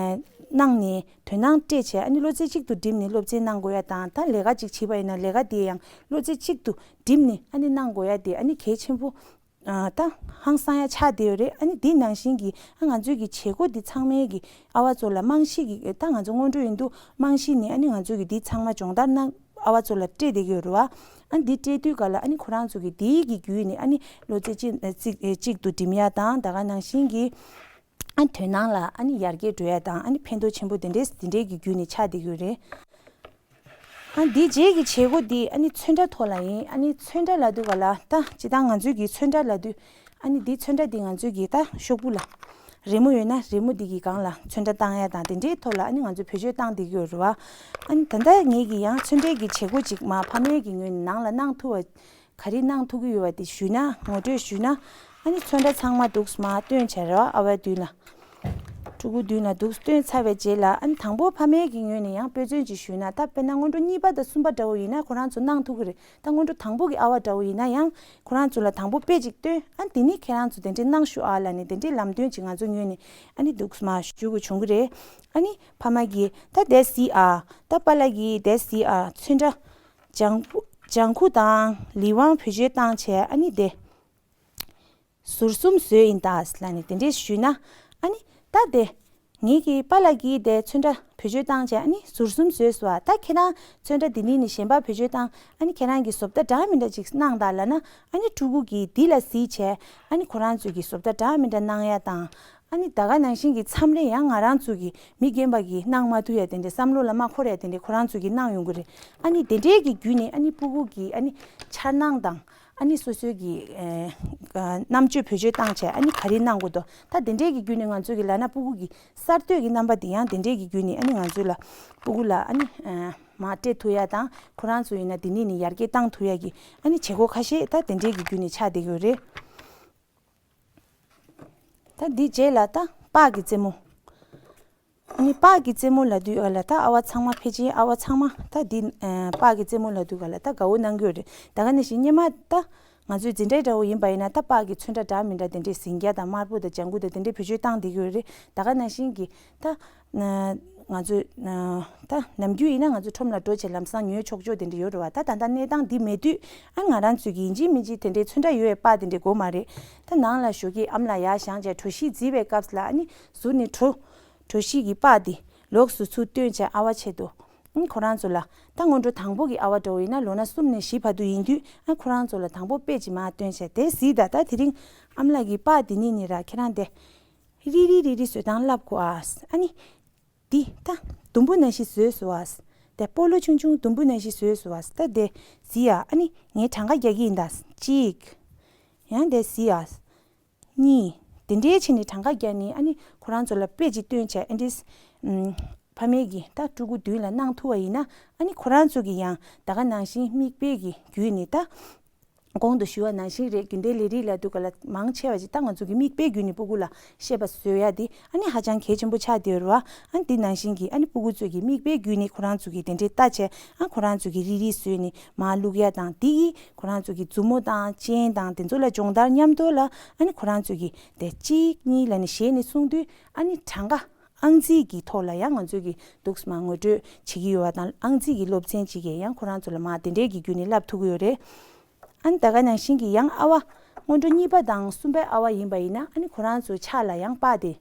གནང་ནས་དོ་སྣང་སྤྲད་བྱས་ཨ་ནི་བློ་རྩེ་གཅིག་ཏུ་བསྒྲིམས་ནས་སློབ་ཚན་གནང་དགོས་ཡ་དང་ད་ལས་ཀ་ཅིག་བྱེད་པ་ཡིན་ན་ལས་ཀ་དེ་ཡང་བློ་རྩེ་གཅིག་ཏུ་བསྒྲིམས་ནས་ཨ་ནི་གནང་དགོས་ཡ་དེ་ཨ་ནི་གལ་ཆེན་པོ། ཨ་ད་ཧང་སང་ཡ་ཆགས་བསྡད་ཡོད་རེད། ཨ་ནི་འདི་ནང་བཞིན་གྱི་ཨ་ང་ཚོའི་གི་བྱེད་སྒོ་འདི་ཚང་མའི་གི་ཨ་བ་ཚོ་ལ་རྨང་གཞི་གི་ད་ང་ཚོ་སྔོན་འགྲོ་ཡིན་དུས་རྨང་གཞི་ནས་ཨ་ནི་ང་ཚོའི་གི་འདི་ཚང་མ་སྦྱོང་བརྡར་གནང་ཨ་བ་ཚོ་ལ་སྤྲད་བསྡད་ཀྱི་ཡོད་རེད་བ། ཨ་འདི་སྤྲད་དུས་ག་ལ་ཨ་ནི་ཁོ་རང་ཚོ་གི་འདིའི་གི་བརྒྱུད་ནས་ཨ་ནི་བློ་རྩེ་གཅིག་གཅིག་གཅིག་ཏུ་སྒྲིམ་ཡ་དང་ད་ག་ནང་བཞིན་གྱི་ཨ་དོན་སྣང་ལ་ཨ་ནི་ཡར་རྒྱས་འགྲོ་ཡ་དང་ཨ་ནི་ཕན་ཐོགས་ཆེན་པོ་དེ་འདྲས་དེ་འདྲས་ཀྱི་བརྒྱུད་ནས་ཆགས་བསྡད་ཀྱི་ཡོད་རེད། ཨ་འདི་རྗེས་ཀྱི་བྱེད་སྒོ་འདི་ཨ་ནི་ཚོན་ཁྲ་ཐོག་ལ་ཡིན། ཨ་ནི་ཚོན་ཁྲ་ལབ་དུས་ག་ལ་ད་སྤྱིར་བཏང་ང་ཚོའི་གི་ཚོན་ཁྲ་ལབ་དུས་ཨ་ནི་འདི་ཚོན་ཁྲ་འདི་ང་ཚོའི་གི་ད་ཤོག་བུ་ལ་རི་མོ་ཡོད་ན་རི་མོ་འདི་གི་སྒང་ལ་ཚོན་ཁྲ་བཏང་ཡ་དང་དེ་འདྲའི་ཐོག་ལ་ཨ་ནི་ང་ཚོ་བེད་སྤྱོད་བཏང་བསྡད་ཀྱི་ཡོད་རེད་བ། ཨ་ནི་ད་ལྟ་ངེད་ཀྱི་ཡང་ཚོན་ཁྲའི་གི་བྱེད་སྒོ་ཅིག་མ་ཕ་མའི་གི་ངོས་ནས་ནང་ལ་གནང་ཐུབ་པ་ག་རེ་གནང་ཐུབ་ཀྱི་ཡོད་པ་དེ་ཞུས་ན་ངོ་སྤྲོད་ཞུས་ན་ཨ་ནི་ཚོན་ཁྲ་ཚང་མ་འདུག་སེ་མར་སྟོན་བྱས་རེད་བ་ཨ་བའི་མདུན་ལ། ཕྲུ་གུ་མདུན་ལ་འདུག་སྟོན་ཚར་བའི་རྗེས་ལ། ཨ་ནི་དང་པོ་ཕ་མའི་གི་ངོས་ནས་ཡང་དཔེ་མཚོན་ཅིག་ཞུས་ན། ད་དཔེར་ན་སྔོན་འགྲོ་གཉིས་པ་དང་གསུམ་པ་འདྲ་བོ་ཡིན་ན་ཁོ་རང་ཚོ་གནང་ཐུབ་ཀྱི་རེད། ད་སྔོན་འགྲོ་དང་པོ་གི་ཨ་བ་འདྲ་བོ་ཡིན་ན་ཡང་ཁོ་རང་ཚོ་ལ་དང་པོ་དཔེ་ཅིག་སྟོན། ཨ་ནི་དེ་ནས་ཁྱེད་རང་ཚོ་དེ་འདྲས་གནང་ཤོག་ཨ་ལབ་ནས་དེ་འདྲས་ལམ་སྟོན་ཅིག་ང་ཚོ་ངོས་ནས་ཨ་ནི་འདུག་མ་ཞུ་དགོས་བྱུང་གི་རེད། ཨ་ནི་ཕ་མ་གིས་ད་དེ་གཟིགས་ཨ། ད་པཱ་ལགས་ཀྱིས་དེ་གཟིགས་ཨ། ཚོན་ཁྲ་ལྗང་ཁུ་ལྗང་ཁུ་དང་ལི་ཝང་བེད་སྤྱོད་བཏང་བྱས། ཨ་ནི་དེ་ཟུར་གསུམ་བཟོས་ཡིན་ད་ལབ་ནས་དེ་འདྲས་ཞུས་ན། ཨ་ནི་ད་དེ་ངེད་ཀྱི་པཱ་ལགས་ཀྱིས་དེ་ཚོན་ཁྲ་བེད་སྤྱོད་བཏང་བྱས། ཨ་ནི་ཟུར་གསུམ་བཟོས་སོང་ཨ། ད་ཁྱེད་རང་ཚོན་ཁྲ་འདི་ནས་ནི་གཞན་པ་བེད་སྤྱོད་བཏང་། ཨ་ནི་ཁྱེད་རང་གི་བཟོ་ལྟ་འདྲ་མི་འདྲ་ཅིག་གནང་དང་ལབ་ན། ཨ་ནི་ཕྲུ་གུ་གིས་འདི་ལ་གཟིགས་བྱས། ཨ་ནི་ཁོ་རང་ཚོས་ཀྱི་བཟོ་ལྟ་འདྲ་མི་འདྲ་གནང་ཡ་དང་། ཨ་ནི་ད་ག་ནང་བཞིན་གྱི་མཚམས་རེ་ཡང་ང་རང་ཚོ་གི་མི་རྒན་པ་གི་གནང་མ་ཐུབ་ཡ་དེ་འདྲའི་བསམ་བློ་ལ་མ་འཁོར་ཡ་དེ་འདྲའི་ཁོ་རང་ཚོ་གི་གནང་ཡོང་གི་རེད། ཨ་ནི་དེ་འདྲའི་གི་བརྒྱུད་ནས་ཨ་ནི་ཕྲུ་གུ་གི་ཨ་ནི་འཆར་སྣང་དང་། ཨ་ནི་སོ་སོའི་གི་ཨེ་རྣམ་དཔྱོད་བེད་སྤྱོད་བཏང་བྱས་ཨ་ནི་ག་རེ་གནང་དགོས་འདུག་ད་དེ་འདྲའི་གི་བརྒྱུད་ནས་ང་ཚོ་གི་ལབ་ན་ཕྲུ་གུ་གི་གསར་གཏོད་ཀྱི་རྣམ་པ་དེ་ཡང་དེ་འདྲའི་གི་བརྒྱུད་ནས་ཨ་ནི་ང་ཚོ་ལ་ཕྲུ་གུ་ལ་ཨ་ནི་ཨེ་མར་སྤྲད་ཐུབ་ཡ་དང་། ཁོ་རང་ཚོ་ཡིན་ན་དེ་ནས་ནི་ཡར་རྒྱས་བཏང་ཐུབ་ཡ་གི་ཨ་ནི་བྱེད་སྒོ་ཁ་ཤས་ད་དེ་འདྲའི་གི་བརྒྱུད་ནས་ཆགས་བསྡད་ཀྱི་ཡོད་རེད། ད་འདི་རྗེས་ལ་ད་སྤགས་ཀྱི་རྩེད་མོ། ཨ་ནི་སྤགས་ཀྱི་རྩེད་མོ་ལབ་དུས་ག་ལ་ད་ཨ་བ་ཚང་མ་ཕལ་ཆེར་ཨ་བ་ཚང་མ་ད་འདི་ཨ་སྤགས་ཀྱི་རྩེད་མོ་ལབ་དུས་ག་ལ་ད་དགའ་བོ་གནང་གི་ཡོད་རེད། ད་ག་ནང་བཞིན་སྔོན་མ་ད་ང་ཚོའི་འཛིན་གྲྭའི་འདྲ་བོ་ཡིན་པ་ཡིན་ན་ད་སྤགས་ཀྱི་ཚོན་ཁྲ་འདྲ་མི་འདྲ་དེ་འདྲས་ཟིང་སྐྱ་དང་དམར་པོ་དང་ལྗང་གུ་དང་དེ་འདྲས་བེད་སྤྱོད་བཏང་བསྡད་ཀྱི་ཡོད་རེད། ད་ག་ནང་བཞིན་གྱི་ད་ང་ཚོས་ད་ནམ་རྒྱུན་ཡིན་ན་ང་ཚོ་ཁྲོམ་ལ་འགྲོ་བྱས་ལམ་སང་ཉོས་ཆོག་ཆོག་དེ་འདྲ་ཡོད་རེད་བ། ད་ད་ལྟ་གནས་སྟངས་འདི་མེད་དུས་ཨ་ང་རང་ཚོས་ཀྱི་ཡིན་གཅིག་མིན་གཅིག་དེ་འདྲའི་ཚོན་ཁྲ་ཡོད་པའི་སྤགས་དེ་འདྲའི་དགོས་མ་རེད། ད་ནང་ལ་ཞོགས་ཀས་ཨ་མ་ལགས་ཡར་བཞེངས་བྱས་གྲོ་ཞིབ་བརྫིས་པའི་སྐབས་ལ་ཨ་ནི་ཟུར་ནས་གྲོ་གྲོ་ཞིབ་ཀྱི་སྤགས་དེ་ལོགས་སུ་ཚུར་བཏོན་བྱས་ཨ་བ་ཆེད་དུ་ཨ་ཁོ་རང་ཚོ་ལ་ད་སྔོན་འགྲོ་དང་པོ་གི་ཨ་བ་འདྲ་བོ་ཡིན་ན་ལོ་ན་གསུམ་ནས་བཞི་བར་དུ་ཡིན་དུས་ཨ་ཁོ་རང་ཚོ་ལ་དང་པོ་དཔེ་ཅིག་མར་བཏོན་བྱས་དེ་གཟིགས་དང་། ད་དེ་རིང་ཨ་མ་ལགས་ཀྱི་སྤགས་དེ་ནི་ནི་ར་ཁྱེད་རང་དེ། རིལ་རིལ་རིལ་རིལ་བཟོ་སྟངས་བསླབ་དགོས་ཨ། ཨ་ནི། འདི་ད་དུམ་བུ་ནང་བཞིན་བཟོས་སོང་ཨ། དེ་སྤོ་ལོ་ཆུང་ཆུང་དུམ་བུ་ནང་བཞིན་བཟོས་སོང་ཨ། ད་དེ་གཟིགས་ཨ། ཨ་ནི་ངས་གྲངས་ཀ་རྒྱག་གི་ཡིན་ད། གཅིག་ཡང་དེ་གཟིགས་ཨ། གཉིས། དེ་འདྲའི་ཆེད་ནས་གྲངས་ཀ་རྒྱག་ནས་ཨ་ནི་ཁོ་རང་ཚོ་ལ་དཔེ་ཅིག་སྟོན་བྱས་ཨ་འདྲིས། ཕ་མས་ཀྱིས་ད་ཕྲུ་གུ་མདུན་ལ་གནང་ཐུབ་པ་ཡིན་ན་ཨ་ནི་ཁོ་རང་ཚོ་གིས་ཡང་ད་ག་ནང་བཞིན་མིག་དཔེ་གི་བརྒྱུད་ནས་ད། གོང་དུ་ཞུ་བ་ནང་བཞིན་རེད། རྒྱུན་ལྡན་ལས་རིགས་ལབ་དུས་ག་ལ་མང་ཆེ་བ་ཅིག་ད་ང་ཚོ་གི་མིག་དཔེ་བརྒྱུད་ནས་སྤུ་གུ་ལ་བཤད་པ་བཟོ་ཡ་དེ་ཨ་ནི་ཧ་ཅང་གལ་ཆེན་པོ་ཆགས་བསྡད་ཡོད་རེད་བ། ཨ་ནི་འདི་ནང་བཞིན་གྱི་ཨ་ནི་སྤུ་གུ་ཚོས་ཀྱི་མིག་དཔེ་བརྒྱུད་ནས་ཁོ་རང་ཚོ་གི་དེ་འདྲའི་ལྟ་བྱས་ཨ་ཁོ་རང་ཚོ་གི་རིལ་རིལ་བཟོས་ནས་མར་བླུག་ཡ་དང་། དེ་ཡིས་ཁོ་རང་ཚོ་གི་མཛུབ་མོ་དང་སྤྱན་དང་དེ་ཚོ་ལ་སྦྱོང་བརྡར་མཉམ་དུ་ལ་ཨ་ནི་ཁོ་རང་ཚོ་གི་དེ་གཅིག་གཉིས་ལབ་ནས་བཤད་ནས་གསུངས་དུས་ཨ་ནི་གྲངས་ཀ་ཨང་རྩིས་ཀྱི་ཐོག་ལ་ཡང་ང་ཚོས་ཀྱི་འདུག་སེ་མར་ངོ་སྤྲོད་བྱེད་ཀྱི་ཡོད་པ་དང་། ཨང་རྩིས་ཀྱི་སློབ་ཚན་ཅིག་གིས་ཡང་ཁོ་རང་ཚོ་ལ་མར་དེ་འདྲའི་གི་བརྒྱུད་ནས་བསླབ་ཐུབ་ཀྱི་ཡོད་རེད། ཨ་ནི་ད་ག་ནང་བཞིན་གྱི་ཡང་ཨ་བ་སྔོན་འགྲོ་གཉིས་པ་དང་གསུམ་པའི་ཨ་བ་ཡིན་པ་ཡིན་ན་ཨ་ནི་ཁོ་རང་ཚོའི་ཕྱག་ལ་ཡང་སྤགས་དེ་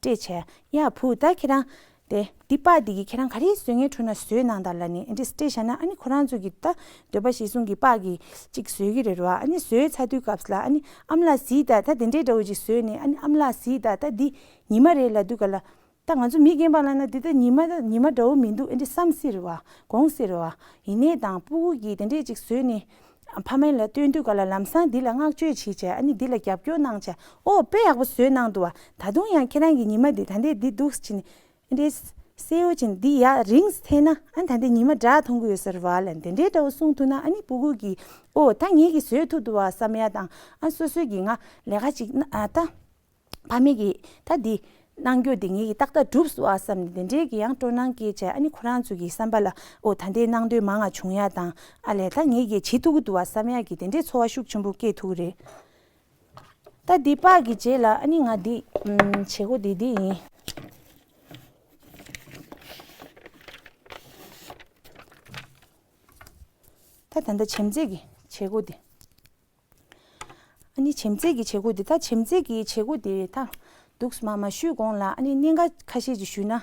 སྤྲད་བྱས། ཡ་བུ་ད་ཁྱེད་རང་དེ་འདི་སྤགས་འདི་གི་ཁྱེད་རང་ག་རེ་བཟོ་མཁན་འཕྲོད་ན་བཟོས་གནང་དང་ལབ་ནས་ཨ་འདྲས་སྤྲད་བཞག་ན་ཨ་ནི་ཁོ་རང་ཚོ་གི་ད་འདོད་པ་གཞིར་བཟུང་གི་སྤགས་ཀྱི་གཅིག་བཟོས་ཀྱི་རེད་རོ། ཨ་ནི་བཟོས་ཚར་དུས་སྐབས་ལ་ཨ་ནི་ཨ་མ་ལགས་གཟིགས་དང་། ད་དེ་འདྲའི་འདྲ་བོ་ཅིག་བཟོས་ནས་ཨ་ནི་ཨ་མ་ལགས་གཟིགས་དང་། ད་འདི་ཉི་མ་རེད་ལབ་དུས་ག་ལ། ད་ང་ཚོ་མི་རྒན་པ་ལབ་ན་འདི་ད་ཉི་མ་ད་ཉི་མ་འདྲ་བོ་མི་འདུག་ཨེ་འདྲ་བསམ་སྲིད་རེད་བ། དགོངས་སྲིད་རེད་བ། ཡིན་ནའི་དང་སྤུ་གུ་གིས་དེ་འདྲས་ཅིག་བཟོས་ནས་ཕ་མ་ལ་སྟོན་དུས་ག་ལ་ལམ་སང་འདི་ལ་བསྔགས་བརྗོད་བྱེད་བྱས་ཨ་ནི་འདི་ལ་རྒྱབ་སྐྱོར་གནང་བྱས། ཨོ་དཔེ་ཡག་པོ་བཟོས་གནང་འདུག་བ། ད་དུང་ཡང་ཁྱེད་རང་གི་ཉི་མ་འདི་ད་ལྟའི་འདི་འདུག་ཕྱིན་ཨེ་འདྲས་སེའུ་ཅིན་འདི་ཡ་རིང་འཐེན་ན་ཨ་ད་ལྟའི་ཉི་མ་འདྲ་མཐོང་གི་ཡོད་ས་རེད་བ་ལབ་དེ་འདྲའི་འདྲ་བོ་གསུངས་ཐུབ་ན་ཨ་ནི་སྤུ་གུ་གིས་ཨོ་ད་ངེད་ཀྱིས་བཟོས་ཐུབ་འདུག་བ་བསམ་ཡ་དང་། ཨ་སོ་སོས་ཀྱིས་ང་ལས་ཀ་ཅིག་ཨ་ད། ཕ་མེས་ཀྱིས་ད་འདི་གནང་རྒྱུ་འདི་ངེད་ཀྱིས་ཏག་ཏག་འགྲུབ་སོང་ཨ་བསམ་ནས་དེ་འདྲའི་གི་ཡང་སྤྲོ་སྣང་སྐྱེས་བྱས་ཨ་ནི་ཁོ་རང་ཚོ་གི་བསམ་པ་ལ་ཨོ་ད་ལྟའི་གནང་འདོད་མང་ང་བྱུང་ཡ་དང་། ཨ་ལས་ད་ངེད་ཀྱིས་བྱེད་ཐུབ་ཀྱི་འདུག་ཨ་བསམ་ཡ་གི་དེ་འདྲའི་ཚོར་བ་ཤུགས་ཆེན་པོ་སྐྱེས་ཐུབ་ཀྱི་རེད། ད་འདི་སྤགས་ཀྱི་རྗེས་ལ་ཨ་ནི་ང་འདི་ཨམ་བྱེད་སྒོ་འདི་འདི་ཡིན། ད་ད་ལྟ་བྱེམ་རྩེད་ཀྱི་བྱེད་སྒོ་འདི། ཨ་ནི་བྱེམ་རྩེད་ཀྱི་བྱེད་སྒོ་འདི་ད་བྱེམ་རྩེད་ཀྱི་བྱེད་སྒོ་འདི་ད་འདུག་སེ་མར་མ་ཞུས་གོང་ལ་ཨ་ནི་གནད་འགག་ཁ་ཤས་ཅིག་ཞུས་ན།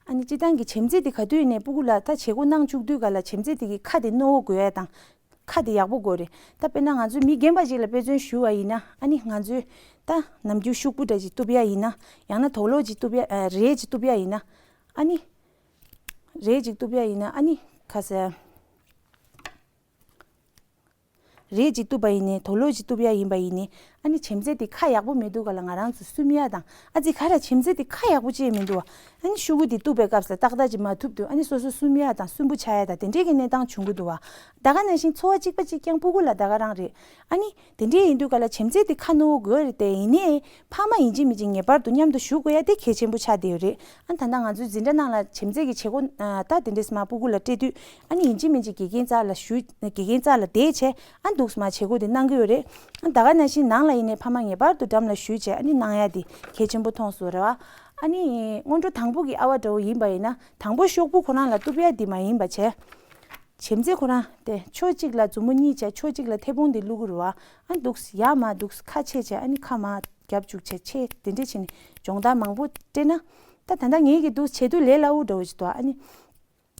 ཨ་ནི་སྤྱིར་བཏང་གི་བྱེམ་རྩེད་འདི་ག་དུས་ནས་སྤུ་གུ་ལ་ད་བྱེད་སྒོ་གནང་བཅུག་དུས་ག་ལ་བྱེམ་རྩེད་འདི་གི་ཁ་དེ་རྣོ་བོ་དགོས་ཡ་དང་། ཁ་དེ་ཡག་པོ་དགོས་རེད། ད་དཔེར་ན་ང་ཚོའི་མི་རྒན་པ་ཞིག་ལ་དཔེ་མཚོན་ཞུ་བ་ཡིན་ན་ཨ་ནི་ང་ཚོའི་ད་ནམ་རྒྱུན་ཤོག་བུ་འདྲ་ཅིག་གཏུབ་ཡ་ཡིན་ན། ཡང་ན་དུག་ལོག་ཅིག་གཏུབ་ཡ་ཨ་རས་ཅིག་གཏུབ་ཡ་ཡིན་ན། ཨ་ནི་རས་ཅིག་གཏུབ་ཡ་ཡིན་ན་ཨ་ནི་ག་ཟེར། རས་ཅིག་གཏུབ་པ་ཡིན་ནའི་དུག་ལོག་ཅིག་གཏུབ་ཡ་ཡིན་པ་ཡིན་ནའི་ ཨ་ནི་བྱེམ་རྩེ་དེ་ཁ་ཡག་པོ་མི་འདུག་ག་ལ། ང་རང་ཚོ་སུམ་ཡ་དང་ཨ་ཙི་ཁ་ར་བྱེམ་རྩེ་དེ་ཁ་ཡག་པོ་ཅིག་མི་འདུག་བ། ཨ་ནི་ཤུ་གུ་དེ་གཏུབ་པའི་སྐབས་སུ་ཏག་ཏག་ཅིག་མ་ཐུབ་དུས་ཨ་ནི་སོ་སོ་སུམ་ཡ་དང་སུན་པོ་ཆགས་ཡ་དང་དེ་འདྲའི་གི་གནས་སྟངས་བྱུང་གི་འདུག་བ། ད་ག་ནང་བཞིན་ཚོ་བ་གཅིག་པ་གཅིག་རྐྱང་སྤུ་གུ་ལ་ད་ག་རང་རེད། ཨ་ནི་དེ་འདྲའི་ཡིན་དུས་ག་ལ་བྱེམ་རྩེ་དེ་ཁ་རྣོ་བོ་དགོས་རེད་དེ། ཡིན་ནའི་ཕ་མ་ཡིན་གཅིག་མིན་གཅིག་ངེས་པར་དུ་མཉམ་དུ་བཞུགས་དགོས་ཡ་དེ་གལ་ཆེན་པོ་ཆགས་བསྡད་ཡོད་རེད། ཨ་ད་ལྟ་ང་ཚོའི་འཛིན་གྲྭ་ནང་ལ་བྱེམ་རྩེ་གི་བྱེད་སྒོ་ད་དེ་འདྲས་མ་སྤུ་གུ་ལ་སྤྲད་དུས་ཨ་ནི་ཡིན་གཅིག་མིན་གཅིག་དགེ་རྒན་རྩ་ལ་ཞུས། དགེ་རྒན་རྩ་ལ་བསྡད་བྱས་ཨ་འདུག་སེ་མ་བྱེད་སྒོ་དེ་གནང་གི་ཡོད་རེད། ཨ་ད་ག་ནང་བཞིན་ནང་ལ་ཡིན་ནའི་ཕ་མ་ངེས་པར་དུ་འགྲམ་ལ་ཞུས་བྱས་ཨ་ནི་གནང་ཡ་དེ་གལ་ཆེན་པོ་མཐོང་སོང་རེད་བ། ཨ་ནི་སྔོན་འགྲོ་དང་པོ་གི་ཨ་བ་འདྲ་བོ་ཡིན་པ་ཡིན་ན་དང་པོ་ཤོག་བུ་ཁོ་རང་ལ་གཏུབ་ཡ་དེ་མ་ཡིན་པ་བྱས། བྱེམ་རྩེ་ཁོ་རང་དེ་ཕྱོགས་གཅིག་ལ་མཛུབ་མོ་གཉིས་བྱས་ཕྱོགས་གཅིག་ལ་མཐེ་བོང་དེ་བླུག་གི་རེད་བ། ཨ་འདུག་སེ་ཡར་མར་འདུག་སེ་ཁ་ཕྱེ་བྱས་ཨ་ནི་ཁ་མར་རྒྱབ་བཅུག་བྱས་ཕྱེ་དེ་འདྲས་བྱས་ནས་སྦྱོང་བརྡར་མང་པོ་སྤྲད་ན། ད་ད་ལྟ་ངེད་ཀྱིས་འདུག་སེ་བྱེད་དུས་ལས་སླ་བོ་འདྲ་བོ་ཞིག་འདུག་ཨ་ནི།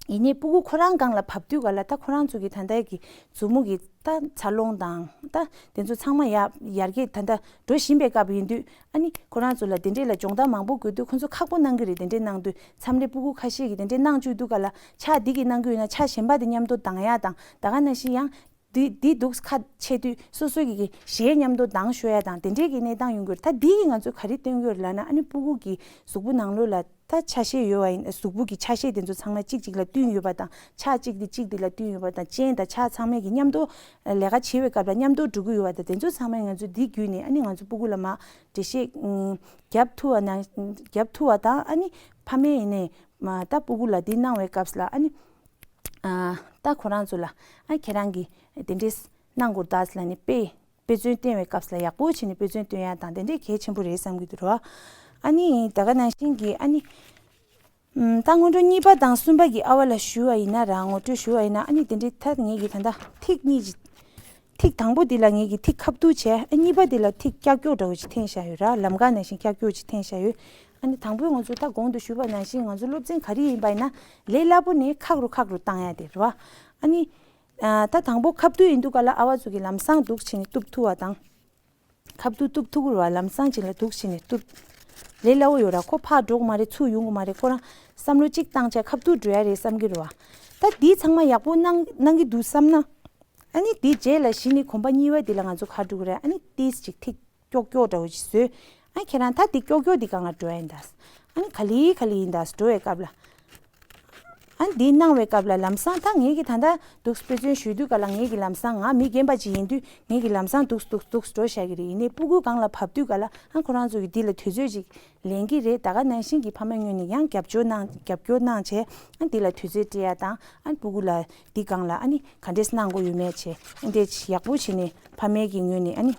ཡིན་ནའི་སྤུ་གུ་ཁོ་རང་སྒང་ལ་བབས་དུས་ག་ལ་ད་ཁོ་རང་ཚོ་གི་ད་ལྟའི་གི་མཛུབ་མོ་གི་ད་འཚར་ལོངས་དང་ད་དེ་ཚོ་ཚང་མ་ཡར་ཡར་རྒྱས་ད་ལྟ་འགྲོ་བཞིན་པའི་སྐབས་ཡིན་དུས་ཨ་ནི་ཁོ་རང་ཚོ་ལ་དེ་འདྲས་ལ་སྦྱོང་བརྡར་མང་པོ་དགོས་དུས་ཁོ་ཚོ་ཁག་པོ་གནང་གི་རེད། དེ་འདྲས་གནང་དུས་མཚམས་རེ་སྤུ་གུ་ཁ་ཤས་ཀྱིས་དེ་འདྲས་གནང་བཅུག་དུས་ག་ལ་ཕྱག་འདི་གིས་གནང་གི་ཡོད་ན་ཕྱག་གཞན་པ་དེ་མཉམ་དུ་གདང་ཡ་དང་ད་ག་ནང་བཞིན་ཡང་། འདི་འདི་འདུག་ཁ་ཕྱེ་དུས་སོ་སོ་གི་གི་གཞས་མཉམ་དུ་གདངས་ཤོར་ཡ་དང་དེ་འདྲའི་གི་གནས་སྟངས་ཡོང་གི་རེད། ད་འདི་གི་ང་ཚོས་ག་རེ་སྟོན་གི་ཡོད་རེད་ལབ་ན་ཨ་ནི་སྤུ་གུ་གི་གཟུགས་པོ་ནང་ལོགས་ལ་ད་ཆ་ཤས་ཡོད་པ་ཡིན་གཟུགས་པོ་གི་ཆ་ཤས་དེ་ཚོ་ཚང་མ་གཅིག་གཅིག་ལ་བསྟུན་ཡོད་པ་དང་ཆ་གཅིག་དེ་གཅིག་དེ་ལ་བསྟུན་ཡོད་པ་དང་སྤྱན་དང་ཕྱག་ཚང་མས་གི་མཉམ་དུ་ལས་ཀ་བྱེད་པའི་སྐབས་ལ་མཉམ་དུ་འགྲོ་གི་ཡོད་པ་དང་དེ་ཚོ་ཚང་མས་ང་ཚོས་འདི་བརྒྱུད་ནས་ཨ་ནི་ང་ཚོ་སྤུ་གུ་ལ་མར་འགྲེལ་བཤད་རྒྱབ་ཐུབ་པ་ན་རྒྱབ་ཐུབ་པ་དང་ཨ་ནི་ཕ་མས་ཡིན་ནའི་མ་ད་སྤུ་གུ་ལ་འདི་གནང་བའི་སྐབས་ལ་ཨ་ནི། ཨ་ད་ཁོ་རང་ཚོ་ལ་ཨ་ཁྱེད་རང་གིས་དེ་འདྲས་གནང་དགོས་རེད་ད་ཟེར་ལབ་ནས་དཔེ་དཔེ་མཚོན་སྟོན་པའི་སྐབས་ལ་ཡག་པོ་བྱས་ནས་དཔེ་མཚོན་སྟོན་ཡ་དང་དེ་འདྲས་གལ་ཆེན་པོ་རེད་བསམ་གྱི་འདུག་རོ། ཨ་ནི་ད་ག་ནང་བཞིན་གྱི་ཨ་ནི་ཨམ་ད་སྔོན་འགྲོ་གཉིས་པ་དང་གསུམ་པ་གི་ཨ་བ་ལ་ཞུ་བ་ཡིན་ན་ར་ངོ་སྤྲོད་ཞུ་བ་ཡིན་ན་ཨ་ནི་དེ་འདྲས་ད་ངེད་ཀྱི་ད་ལྟ་ཐིག་གཉིས་ཀྱི་ཐིག་དང་པོ་འདི་ལ་ངེད་ཀྱི་ཐིག་ཁ་བསྡུ་བྱས་ཨ་གཉིས་པ་འདི་ལ་ཐིག་ཀྱག་ཀྱོག་འདྲ་བོ་ཅིག་འཐེན་བཞག་ཡོད་ར། ལམ་ཀ་ནང་བཞིན་ཀྱག་ཀྱོག་ཅིག་འཐེན་བཞག་ཡོད། ཨ་ནི་དང་པོའི་ང་ཚོ་ད་གོང་དུ་ཞུས་པ་ནང་བཞིན་ང་ཚོ་སློབ་ཚན་ག་རེ་ཡིན་པ་ཡིན་ན་ལས་སླ་པོ་ནས་ཁག་རུ་ཁག་རུ་བཏང་ཡ་དེ་རེད་བ། ཨ་ནི། ཨ་ད་དང་པོ་ཁ་བསྡུ་ཡིན་དུས་ག་ལ་ཨ་བ་ཚོ་གི་ལམ་སང་འདུག་བྱས་ནས་གཏུབ་ཐུབ་པ་དང་། ཁ་བསྡུ་གཏུབ་ཐུབ་ཀྱི་རེད་བ། ལམ་སང་ཅིག་ལ་འདུག་བྱས་ནས་གཏུབ། ལས་སླ་བོ་ཡོད་ར། ཁོ་ཕར་འགྲོ་གི་མ་རེད་ཚུར་ཡོང་གི་མ་རེད། ཁོ་རང་བསམ་བློ་གཅིག་བཏང་བྱས་ཁ་བསྡུ་འགྲོ་ཡ་རེད་བསམ་གྱི་རེད་བ། ད་འདི་ཚང་མ་ཡག་པོ་གནང་གནང་གི་འདུག་བསམ་ན། ཨ་ནི་འདི་རྗེས་ལ་གཞི་ནས་གོམ་པ་གཉིས་པ་འདི་ལ་ང་ཚོ་ག་རེ་འགྲོ་གི་རེད། ཨ་ནི་ཏིས་ཅིག་ཐིག་ཀྱོག་ཀྱོག་འདྲ་བོ་ཅིག་བཟོས། ཨ་ཁྱེད་རང་ད་འདི་ཀྱོག་ཀྱོག་འདི་སྒང་ལ་འགྲོ་ཡ་ཡིན་ད། ཨ་ནི་ག་ལེ་ག་ལེ་ཡིན་ད་འགྲོ་བའི་སྐབས་ལ། ཨ་ནི་འདི་གནང་བའི་སྐབས་ལ་ལམ་སང་ད་ངེད་ཀྱི་ད་ལྟ་འདུག་དཔེ་མཚོན་ཞུ་དུས་ག་ལ་ངེད་ཀྱི་ལམ་སང་ང་མི་རྒན་པ་ཅིག་ཡིན་དུས་ངེད་ཀྱི་ལམ་སང་འདུག་འདུག་འདུག་འགྲོ་བཞག་གི་རེད། ཡིན་ནའི་སྤུ་གུ་སྒང་ལ་བབས་དུས་ག་ལ་ཨ་ཁོ་རང་ཚོ་གི་འདི་ལ་དུས་ཚོད་ཅིག་ལེན་གྱི་རེད། ད་ག་ནང་བཞིན་གྱི་ཕ་མའི་ངོས་ནས་ཡང་རྒྱབ་སྐྱོར་གནང་རྒྱབ་སྐྱོར་གནང་བྱས་ཨ་འདི་ལ་དུས་ཚོད་སྤྲད་ཡ་དང་ཨ་སྤུ་གུ་ལ་འདི་སྒང་ལ་ཨ་ནི་ག་འདྲས་གནང་དགོས་ཡོད་མེད་བྱས་ཨ་འདྲས་ཡག་པོ་བྱས་ནས་ཕ་མའི་གི་ངོས་ནས་ཨ་ནི་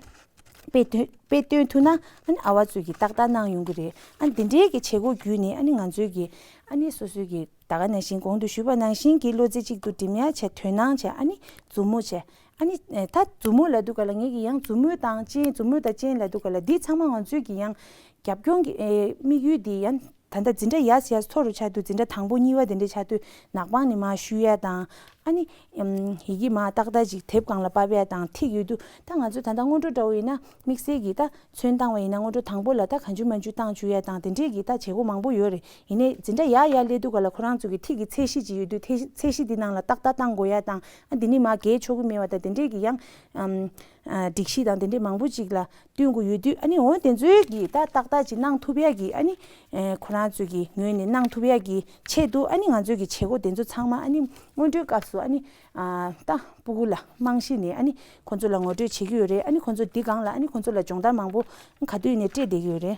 དཔེ་སྟོན་དཔེ་སྟོན་ཐུབ་ན་ཨ་ནི་ཨ་བ་ཚོས་ཀྱི་ཏག་ཏག་གནང་ཡོང་གི་རེད། ཨ་ནི་འདི་འདྲའི་གི་བྱེད་སྒོ་བརྒྱུད་ནས་ཨ་ནི་ང་ཚོས་ཀྱི་ཨ་ནི་སོ་སོའི་གི་ད་ག་ནང་བཞིན་གོང་དུ་ཞུས་པ་ནང་བཞིན་གྱི་བློ་རྩེ་གཅིག་ཏུ་སྒྲིམ་ཡ་བྱས་དོན་སྣང་བྱས་ཨ་ནི་མཛུབ་མོ་བྱས། ཨ་ནི་ཨེ་ད་མཛུབ་མོ་ལབ་དུས་ག་ལ་ངེད་ཀྱི་ཡང་མཛུབ་མོ་དང་སྤྱན་མཛུབ་མོ་དང་སྤྱན་ལབ་དུས་ག་ལ་འདི་ཚང་མ་ང་ཚོས་ཀྱི་ཡང་རྒྱབ་སྐྱོར་གྱི་ཨེ་དམིགས་ཡུལ་འདི་ཡང་ད་ལྟ་འཛིན་གྲྭ་ཡར་ཡར་མཐོ་རུ་ཆགས་དུས་འཛིན་གྲྭ་དང་པོ་གཉིས་པ་དེ་འདྲ་ཆགས་དུས་ནག་པང་ནས་མར་བཤུ་ཡ་དང་ཨ་ནི་ཨམ་ཡི་གེ་མར་ཏག་ཏག་ཅིག་དེབ་སྒང་ལ་ཕབ་ཡ་དང་ཐིག་ཡོད་དུས་ད་ང་ཚོས་ད་ལྟ་སྔོན་འགྲོ་འདྲ་བོ་ཡིན་ན་དམིགས་བསལ་གྱི་ད་ཚོན་བཏང་བ་ཡིན་ན་སྔོན་འགྲོ་དང་པོ་ལ་ད་གང་བྱུང་མང་བྱུང་བཏང་བཅུག་ཡ་དང་དེ་འདྲས་ཀྱི་ད་བྱེད་སྒོ་མང་པོ་ཡོད་རེད། ཡིན་ནའི་འཛིན་གྲྭ་ཡར་ཡར་སླེབས་དུས་ག་ལ་ཁོ་རང་ཚོ་གི་ཐིག་གི་ཚད་གཞི་ཅིག་ཡོད་དུས་ཐིག་ཚད་གཞི་འདི་ནང་ལ་ཏག་ཏག་བཏང་དགོས་ཡ་དང་ཨ་འདི་ནི་མར་བརྒལ་ཆོག་གི་མེད་པ་དང་དེ་འདྲས་ཀྱི་ཡང་ཨམ་ཨ་སྒྲིག་གཞི་དང་དེ་འདྲས་མང་པོ་ཅིག་ལ་བསྟུན་དགོས་ཡོད་དུས་ཨ་ནི་འོ་དེ་ཚོའི་གི་ད་ཏག་ཏག་ཅིག་གནང་ཐུབ་ཡ་གི་ཨ་ནི་ཨེ་ཁོ་རང་ཚོ་གི་ངོས་ནས་གནང་ཐུབ་ཡ་གི་ཆེད་དུ་ཨ་ནི་ང་ཚོའི་གི་བྱེད་སྒོ་དེ་ཚོ་ཚང་མ་ཨ་ནི་སྔོན་འགྲོའི་སྐབས་སུ་ཨ་ནི་ཨ་ད་སྤུ་གུ་ལ་རྨང་གཞི་ནས་ཨ་ནི་ཁོ་ཚོ་ལ་ངོ་སྤྲོད་བྱེད་ཀྱི་ཡོད་རེད། ཨ་ནི་ཁོ་ཚོ་འདི་སྒང་ལ་ཨ་ནི་ཁོ་ཚོ་ལ་སྦྱོང་བརྡར་མང་པོ་ག་དུས་ནས་སྤྲད་བསྡད་ཀྱི་ཡོད་རེད།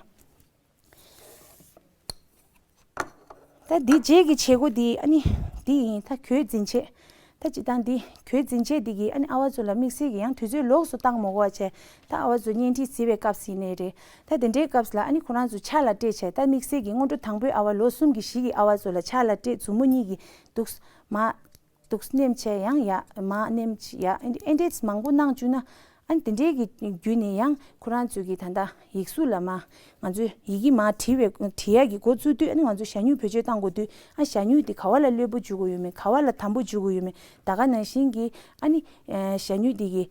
ད་འདི་རྗེས་ཀྱི་བྱེད་སྒོ་འདི་ཨ་ནི་འདི་ཡིན། ད་གྱོད་འཛིན་ཆས། ད་སྤྱིར་བཏང་འདི་གྱོད་འཛིན་ཆས་འདི་གིས་ཨ་ནི་ཨ་བ་ཚོ་ལ་དམིགས་བསལ་གྱི་ཡང་དུས་ཚོད་ལོགས་སུ་བཏང་མ་དགོས་པ་བྱས། ད་ཨ་བ་ཚོ་བརྙན་འཕྲིན་གཟིགས་པའི་སྐབས་ཡིན་ནའི་རེད། ད་དེ་འདྲའི་སྐབས་ལ་ཨ་ནི་ཁོ་རང་ཚོ་ཕྱག་ལ་སྤྲད་བྱས་ད་དམིགས་བསལ་གྱི་སྔོན་འགྲོ་དང་པོའི་ཨ་བ་ལོ་གསུམ་གྱི་བཞི་གི་ཨ་བ་ཚོ་ལ་ཕྱག་ལ་སྤྲད་མཛུབ་མོ་གཉིས་ཀྱིས་འདུག་མ། འདུག་སེ་མནན་བྱས་ཡང་ཡ་མར་མནན་བྱས་ཡ་ཨེ་འདྲས་མང་པོ་གནང་བཅུག་ན་ཨ་ནི་དེ་འདྲས་ཀྱི་བརྒྱུད་ནས་ཡང་ཁོ་རང་ཚོས་ཀྱི་ད་ལྟ་ཡིག་གཟུགས་ལ་མར་ང་ཚོས་ཡི་གེ་མར་བྲིས་པའི་བྲིས་ཡ་གི་འགོ་བཙུགས་དུས་ཨ་ནི་ང་ཚོས་ཞ་སྨྱུག་བེད་སྤྱོད་བཏང་དགོས་དུས་ཨ་ཞ་སྨྱུག་དེ་ག་བ་ལ་གློ་བུར་འཇུག་དགོས་ཡོད་མེད་ག་བ་ལ་དམ་པོ་འཇུག་དགོས་ཡོད་མེད་ད་ག་ནང་བཞིན་གྱི་ཨ་ནི་ཞ་སྨྱུག་དེ་གི་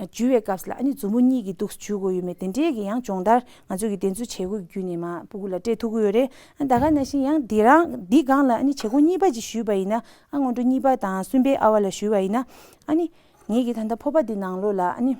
འཇུ་བའི་སྐབས་ལ་ཨ་ནི་མཛུབ་མོ་གཉིས་ཀྱིས་འདུག་སེ་འཇུ་དགོས་ཡོད་མེད་དེ་འདྲས་ཀྱི་ཡང་སྦྱོང་བརྡར་ང་ཚོས་ཀྱི་དེ་ཚོ་བྱེད་སྒོ་བརྒྱུད་ནས་མར་སྤུ་གུ་ལ་སྤྲད་ཐུབ་ཀྱི་ཡོད་རེད། ཨ་ད་ག་ནང་བཞིན་ཡང་འདི་རང་འདི་སྒང་ལ་ཨ་ནི་བྱེད་སྒོ་གཉིས་པ་ཅིག་ཞུས་པ་ཡིན་ན། ཨ་སྔོན་འགྲོ་གཉིས་པ་དང་གསུམ་པའི་ཨ་བ་ལ་ཞུས་པ་ཡིན་ན། ཨ་ནི་ངེད་ཀྱི་ད་ལྟ་ཕོར་པ་འདི་ནང་ལོགས་ལ་ཨ་ནི་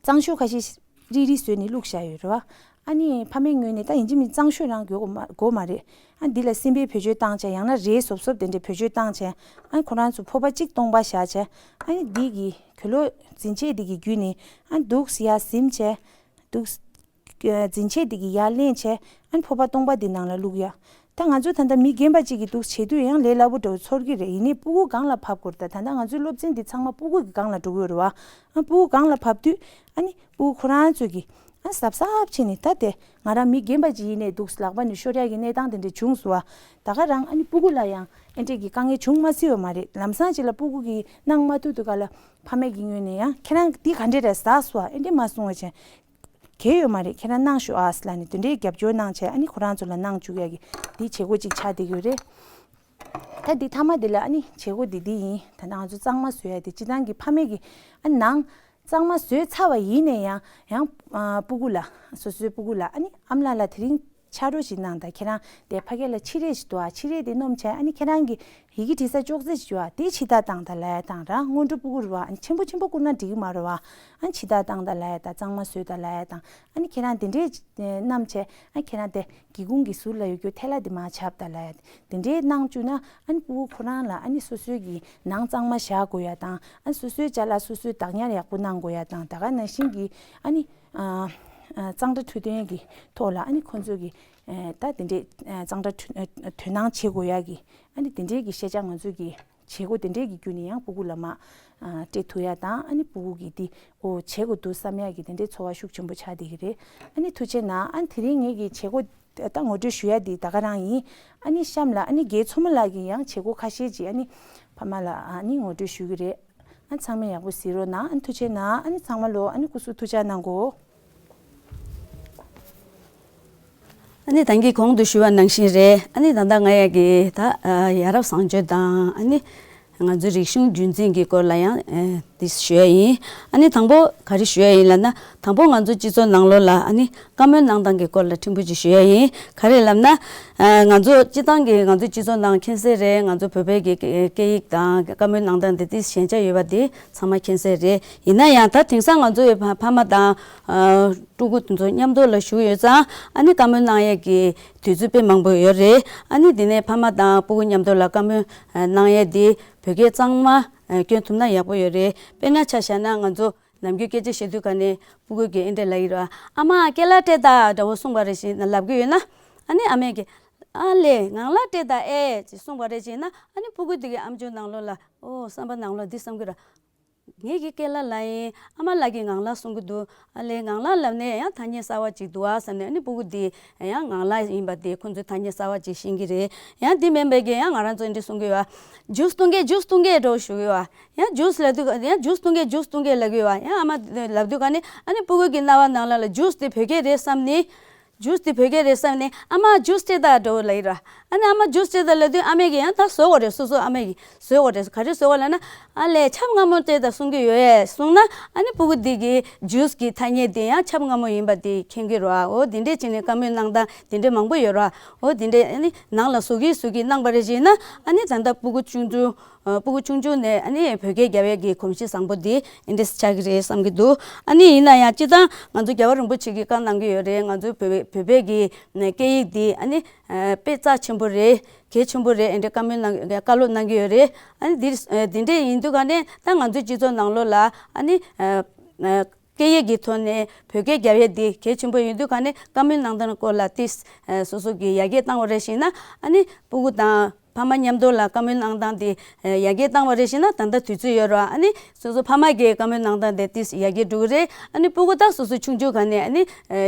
གཙང་ཤོས་ཁ་ཤས་རིལ་རིལ་བཟོས་ནས་བླུགས་བཞག་ཡོད་རེད་བ། ཨ་ནི་ཕ་མའི་ངོས་ནས་ད་ཡིན་གཅིག་མིན་གཅིག་གཙང་ཤོས་རང་དགོས་དགོས་མ་དགོས་མ་རེད། ཨ་འདི་ལ་སྲིན་བལ་བེད་སྤྱོད་བཏང་བྱས་ཡང་ན་རས་སོབ་སོབ་དེ་འདྲས་བེད་སྤྱོད་བཏང་བྱས་ཨ་ཁོ་རང་ཚོ་ཕོར་པ་གཅིག་སྟོང་པ་བཞག་བྱས་ཨ་ནི་འདི་གི་གོས་ལོག་འཛིན་ཆས་འདི་གི་བརྒྱུད་ནས་ཨ་འདུག་སེ་ཡར་ཟིམ་བྱས་འདུག་འཛིན་ཆས་འདི་གི་ཡར་ལེན་བྱས་ཨ་ནི་ཕོར་པ་སྟོང་པ་འདི་ནང་ལ་བླུག་ཡ། ད་ང་ཚོ་ད་ལྟ་མི་རྒན་པ་གཅིག་གིས་འདུག་བྱེད་དུས་ཡང་ལས་སླ་པོ་འདྲ་བོ་ཚོར་གི་རེད། ཡིན་ནའི་སྤུ་གུ་སྒང་ལ་ཕབ་དགོས་རེད། ད་ད་ལྟ་ང་ཚོའི་སློབ་ཚན་འདི་ཚང་མ་སྤུ་གུ་གི་སྒང་ལ་འགྲོ་གི་ཡོད་རེད་བ། ཨ་སྤུ་གུ་སྒང་ལ་ཕབ་དུས་ཨ་ནི་སྤུ་གུ་ཁོ་རང་ཚོས་ཀྱིས་ཨ་གཟབ་གཟབ་བྱས་ནས་ད་དེ་ང་རང་མི་རྒན་པ་ཅིག་ཡིན་ནའི་འདུག་ལག་པ་ནས་ཤོར་ཡག་གི་གནས་སྟངས་དེ་འདྲ་བྱུང་སོང་བ། ད་ག་རང་ཨ་ནི་སྤུ་གུ་ལ་ཡང་ཨེ་འདྲས་ཀྱི་དཀའ་ངལ་བྱུང་མ་སྲིད་པ་མ་རེད། ལམ་སང་ཅིག་ལ་སྤུ་གུ་གིས་གནང་མ་ཐུབ་དུས་ག་ལ་ཕ་མའི་གི་ངོས་ནས་ཡང་ཁྱེད་རང་འདི་ག་འདྲས་རེད་ཟ་སོང་བ་ཨེ་འདྲས་མ་གསུང་བ་བྱས། གལ་ཡོད་མ་རེད། ཁྱེད་རང་གནང་ཤོག་ཨ་ཟེར་ལབ་ནས་དེ་འདྲའི་རྒྱབ་སྐྱོར་གནང་བྱས་ཨ་ནི་ཁོ་རང་ཚོ་ལ་གནང་བཅུག་ཡ་གི་འདི་བྱེད་སྒོ་ཅིག་ཆགས་བསྡད་ཡོད་རེད། ད་འདི་མཐའ་མ་འདི་ལ་ཨ་ནི་བྱེད་སྒོ་འདི་འདི་ཡིན། ད་ལྟ་ང་ཚོ་གཙང་མ་བཟོ་ཡ་དེ་སྤྱི་བཏང་གི་ཕ་མས་ཀྱི་ཨ་ནང་གཙང་མ་བཟོས་ཚར་བ་ཡིན་ནའི་ཡང་ཡང་ཨ་སྤུ་གུ་ལ་སོ་སོའི་སྤུ་གུ་ལ་ཨ་ནི་ཨ་མ་ལགས་ལ་དེ་རིང་ཕྱག་རོགས་ཤིག་གནང་དང་། ཁྱེད་རང་དེ་ཕ་གི་ལ་ཕྱེ་རས་ཤིག་འདུག་ཨ། ཕྱེ་རས་དེ་སྣོམ་བྱས་ཨ་ནི་ཁྱེད་རང་གི་ཡི་གེ་བྲིས་ས་ཅོག་ཙེ་ཞིག་ཡོད་ཨ། དེ་ཕྱི་ཐག་བཏང་དང་ལབ་ཡ་དང་ར་སྔོན་འགྲོ་སྤུ་གུ་རེད་བ། ཨ་ནི་ཆེན་པོ་ཆེན་པོ་བསྐུར་ན་འགྲིག་གི་མ་རེད་བ། ཨ་ནི་ཕྱི་ཐག་བཏང་དང་ལབ་ཡ་དང་གཙང་མ་བཟོས་དང་ལབ་ཡ་དང་ཨ་ནི་ཁྱེད་རང་དེ་འདྲས་བསྣམས་བྱས་ཨ་ཁྱེད་རང་དེ་སྒེའུ་ཁུང་གི་ཟུར་ལ་ཡོད་རྒྱུ་ཐལ་བ་དེ་མར་བྱབ་དང་ལབ་ཡ། དེ་འདྲས་གནང་བཅུག་ན་ཨ་ནི་སྤུ་གུ་ཁོ་རང་ལ་ཨ་ནི་སོ་སོའི་གི་ནང་གཙང་མ་བཞག་དགོས་ཡ་དང་ཨ་ནི་སོ་སོའི་ཅ་ལག་སོ་སོས་བདག་ཉར་ཡག་པོ་གནང་དགོས་ཡ་དང་། ད་ག་ནང་བཞིན་གི་ཨ་ནི་ཨ་ཨ་གཙང་སྦྲ་འཕྲོད་བསྟེན་གི་ཐོག་ལ་ཨ་ནི་ཁོང་ཚོས་གི་ཨ་ད་དེ་འདྲས་ཨ་གཙང་སྦྲ་འཕྲོད་ཨ་དོ་སྣང་བྱེད་དགོས་ཡ་གི་ཨ་ནི་དེ་འདྲས་གི་ཤེས་བྱ་ང་ཚོས་གི་བྱེད་སྒོ་དེ་འདྲས་ཀྱི་བརྒྱུད་ནས་ཡང་སྤུ་གུ་ལ་མར་ཨ་སྤྲད་ཐུབ་ཡ་དང་ཨ་ནི་སྤུ་གུ་གི་དེ་ཨོ་བྱེད་དགོས་འདུག་བསམ་ཡ་གི་དེ་འདྲའི་ཚོར་བ་ཤུགས་ཆེན་པོ་ཆགས་བསྡད་ཀྱི་རེད། ཨ་ནི་ཐུགས་རྗེ་གནང་། ཨ་ནི་དེ་རིང་ངེད་ཀྱི་བྱེད་སྒོ་ད་ངོ་སྤྲོད་ཞུ་ཡ་དེ་ད་ག་རང་ཡིན། ཨ་ནི་གཤམ་ལ་ཨ་ནི་རྒན་མཚོ་མོ་ལགས་ཀྱིས་ཡང་བྱེད་སྒོ་ཁ་ཤས་ཅིག་ཨ་ནི་ཕ་མ་ལ་ཨ་ནི་ངོ་སྤྲོད་ཞུ་གི་རེད། ཨ་ཚང་མས་ཡག་པོ་གཟིགས་རོགས་གནང་། ཨ་ནི་ཐུགས་རྗེ་གནང་། ཨ་ནི་ཚང་མ་ལོ་ཨ་ནི་སྐུ་གཟུགས་ཐུགས་ཅག་གནང་གོ། ཨ་ནི་ད་གིན་གོང་དུ་ཞུས་པ་ནང་བཞིན་རེད། ཨ་ནི་ད་ལྟ་ང་ཡ་གི་ད་ཡ་རབས་བཟང་སྤྱོད་དང་ཨ་ནི་ང་ཚོའི་རིག་གཞུང་རྒྱུན་འཛིན་གྱི་སྐོར་ལ་ཡང་འདི་ཞུ་ཡ་ཡིན། ཨ་ནི་དང་པོ་ག་རེ་ཞུ་ཡ་ཡིན་ལབ་ན། དང་པོ་ང་ཚོ་སྤྱི་ཚོགས་ནང་ལོགས་ལ་ཨ་ནི་བཀའ་མོལ་གནང་སྟངས་ཀྱི་སྐོར་ལ་ཕྲན་བུ་ཅིག་ཞུ་ཡ་ཡིན། ག་རེ་ལབ་ན། ང་ཚོ་སྤྱི་བཏང་གི་ང་ཚོའི་སྤྱི་ཚོགས་ནང་མཁྱེན་གསལ་རེད། ང་ཚོ་བོད་པའི་གི་སྐད་ཡིག་དང་བཀའ་མོལ་གནང་སྟངས་དེ་ཏིས་ཞན་ཆ་ཡོད་པ་དེ་ཚང་མ་མཁྱེན་གསལ་རེད། ཡིན་ན་ཡང་ད་དེང་སང་ང་ཚོའི་ཕ་ཕ་མ་དང་ཕྲུ་གུ་དེ་ཚོ་མཉམ་དུ་ལ་བཞུགས་ཡོད་ཙང་ཨ་ནི་བཀའ་མོལ་གནང་ཡས་ཀྱི་དུས་ཚོད་དཔེ་མང་པོ་ཡོད་རེད། ཨ་ནི་དེ་ནས་ཕ་མ་དང་སྤུ་གུ་མཉམ་དུ་ལ་བཀའ་མོལ་གནང་ཡས་དེ་བོད་སྐད་གཙང་མ་སྐྱོན་ཐུབ་ན་ཡག་པོ་ཡོད་རེད། དཔེར་ན་ཆ་བཞག་ན་ང་ཚོ་ནམ་རྒྱུན་སྐད་ཆ་བཤད་དུས་ག་ནས་སྤུ་གུ་གིས་ཨེ་འདྲ་ལབ་ཡི་ར། ཨ་མ་ཀེ་ལ་སྤྲད་དང་འདྲ་བོ་གསུངས་པ་རེ་བཞིན་ལབ་གི་ཡོད་ན། ཨ་ནི་ཨ་མས་ཀྱིས་ཨ་ལས་ངང་ལག་སྤྲད་དང་ཨེ་ཅེས་གསུངས་པ་རེ་བཞིན་ན་ཨ་ནི་སྤུ་གུ་དེ་གི་ཨམ་ཅོག་ནང་ལོགས་ལ་ཨོ་བསམ་པ་ནང་ལོགས་འདི་བསམ་གི་ར། ངེད་ཀྱི་སྐད་ལ་ལ་ཡིན། ཨ་མ་ལགས་ཀྱིས་ངང་ལག་གསུང་གི་འདུག་ཨ་ལས་ངང་ལག་ལབ་ནས་ཡང་ཐ་སྙད་གསར་བ་ཅིག་འདུག་ཨ་བསམ་ནས་ཨ་ནི་སྤུ་གུ་འདི་ཡང་ངང་ལག་ཡིན་པ་དེ་ཁོང་ཚོས་ཐ་སྙད་གསར་བ་ཅིག་ཤེས་ཀྱི་རེད། ཡང་འདི་མིན་པའི་གི་ཡང་ང་རང་ཚོ་འདི་གསུང་གི་ཡོད། ཇུས་བཏུང་གི་ཇུས་བཏུང་གི་འགྲོ་ཞུ་གི་ཡོད། ཡང་ཇུས་ལབ་དུས་ཡང་ཇུས་བཏུང་གི་ཇུས་བཏུང་གི་ལབ་གི་ཡོད། ཡང་ཨ་མ་ལབ་དུས་ག་ནས་ཨ་ནི་སྤུ་གུ་གི་རྣ་བ་ནང་ལ་ལ་ཇུས་དེ་བོད་སྐད་རེད་བསམ་ནས། ཇུས་དེ་བོད་སྐད་རེད་བསམ་ནས་ཨ་མ་ཇུས་སྤྲད་དང་འགྲོ་ལབ་ཡི་ར། ཨ་ནི་ཨ་མ་ཇུས་སྤྲད་དང་ལབ་དུས་ཨ་མས་ཀྱིས་ཡང་ད་བཟོ་དགོས་རེད། སོ་སོ་ཨ་མས་ཀྱིས་བཟོ་དགོས་རེད། ག་རེ་བཟོ་དགོས་ལབ་ན། ཨ་ལས་ཆབ་མངར་མོ་སྤྲད་དང་གསུང་གི་ཡོད་གསུང་ན་ཨ་ནི་སྤུ་གུ་འདི་གིས་ཇུས་ཀྱི་ཐ་སྙད་དེ་ཡང་ཆབ་མངར་མོ་ཡིན་པ་དེ་མཁྱེན་གྱི་རེད་བ། འོ་དེ་འདྲས་བྱས་ནས་བཀའ་མོལ་གནང་སྟངས་དེ་འདྲས་མང་པོ་ཡོད་རེད་བ། འོ་དེ་འདྲས་ཨ་ནི་ནང་ལ་བཟོ་གི་བཟོ་གི་གནང་པ་རེ་བྱས་ན་ཨ་ནི་ད་ལྟ་སྤུ་གུ་ཆུང་ཆུང་ཨ་སྤུ་གུ་ཆུང་ཆུང་ནས་ཨ་ནི་བོད་སྐད་རྒྱབ་ཡས་ཀྱི་གོམས་གཤིས་བཟང་པོ་འདི་ཨེ་འདྲས་ཆགས་ཀྱི་རེད་བསམ་གྱི་འདུག་ཨ་ནི་ཡིན་ན་ཡང་སྤྱིར་བཏང་ང་ཚོ་རྒྱལ་བ་རིན་པོ་ཆེ་གིས་བཀའ་གནང་གི་ཡོད་རེད། ང་ཚོའི་བོད་བོད་པའི་གི་སྐད་ཡིག་འདི་ཨ་ནི་ཨ་དཔེ་རྩ་ཆེན་པོ་རེད། གལ་ཆེན་པོ་རེད། ཨེ་འདྲས་བཀའ་མོལ་གནང་བཀའ་སློབ་གནང་གི་ཡོད་རེད། ཨ་ནི་འདི་འདི་འདྲས་ཡིན་དུས་ག་ནས་ད་ང་ཚོའི་སྤྱི་ཚོགས་ནང་ལོགས་ལ་ཨ་ནི་ཨ་ཨ་སྐད་ཡིག་གི་ཐོག་ནས་བོད་སྐད་རྒྱབ་ཡས་འདི་གལ་ཆེན་པོ་ཡིན་དུས་ག་ནས་བཀའ་མོལ་གནང་སྟངས་སྐོར་ལ་ཏིས་ཨ་སོ་སོ་གི་ཡར་རྒྱས་བཏང་བ་རེ་བཞིན་ན་ཨ་ནི་སྤུ་གུ་དང་ཕ་མ་མཉམ་དུ་ལ་བཀའ་མོལ་གནང་སྟངས་དེ་ཡར་རྒྱས་བཏང་བ་རེ་བཞིན་ན་ད་ལྟ་དུས་ཚོད་ཡོད་རེད། ཨ་ནི་སོ་སོ་ཕ་མ་གིས་བཀའ་མོལ་གནང་སྟངས་དེ་ཏིས་ཡར་རྒྱས་འགྲོ་གི་རེད། ཨ་ནི་སྤུ་གུ་ད་སོ་སོ་ཆུང་ཆུང་ག་ནས་ཨ་ནི་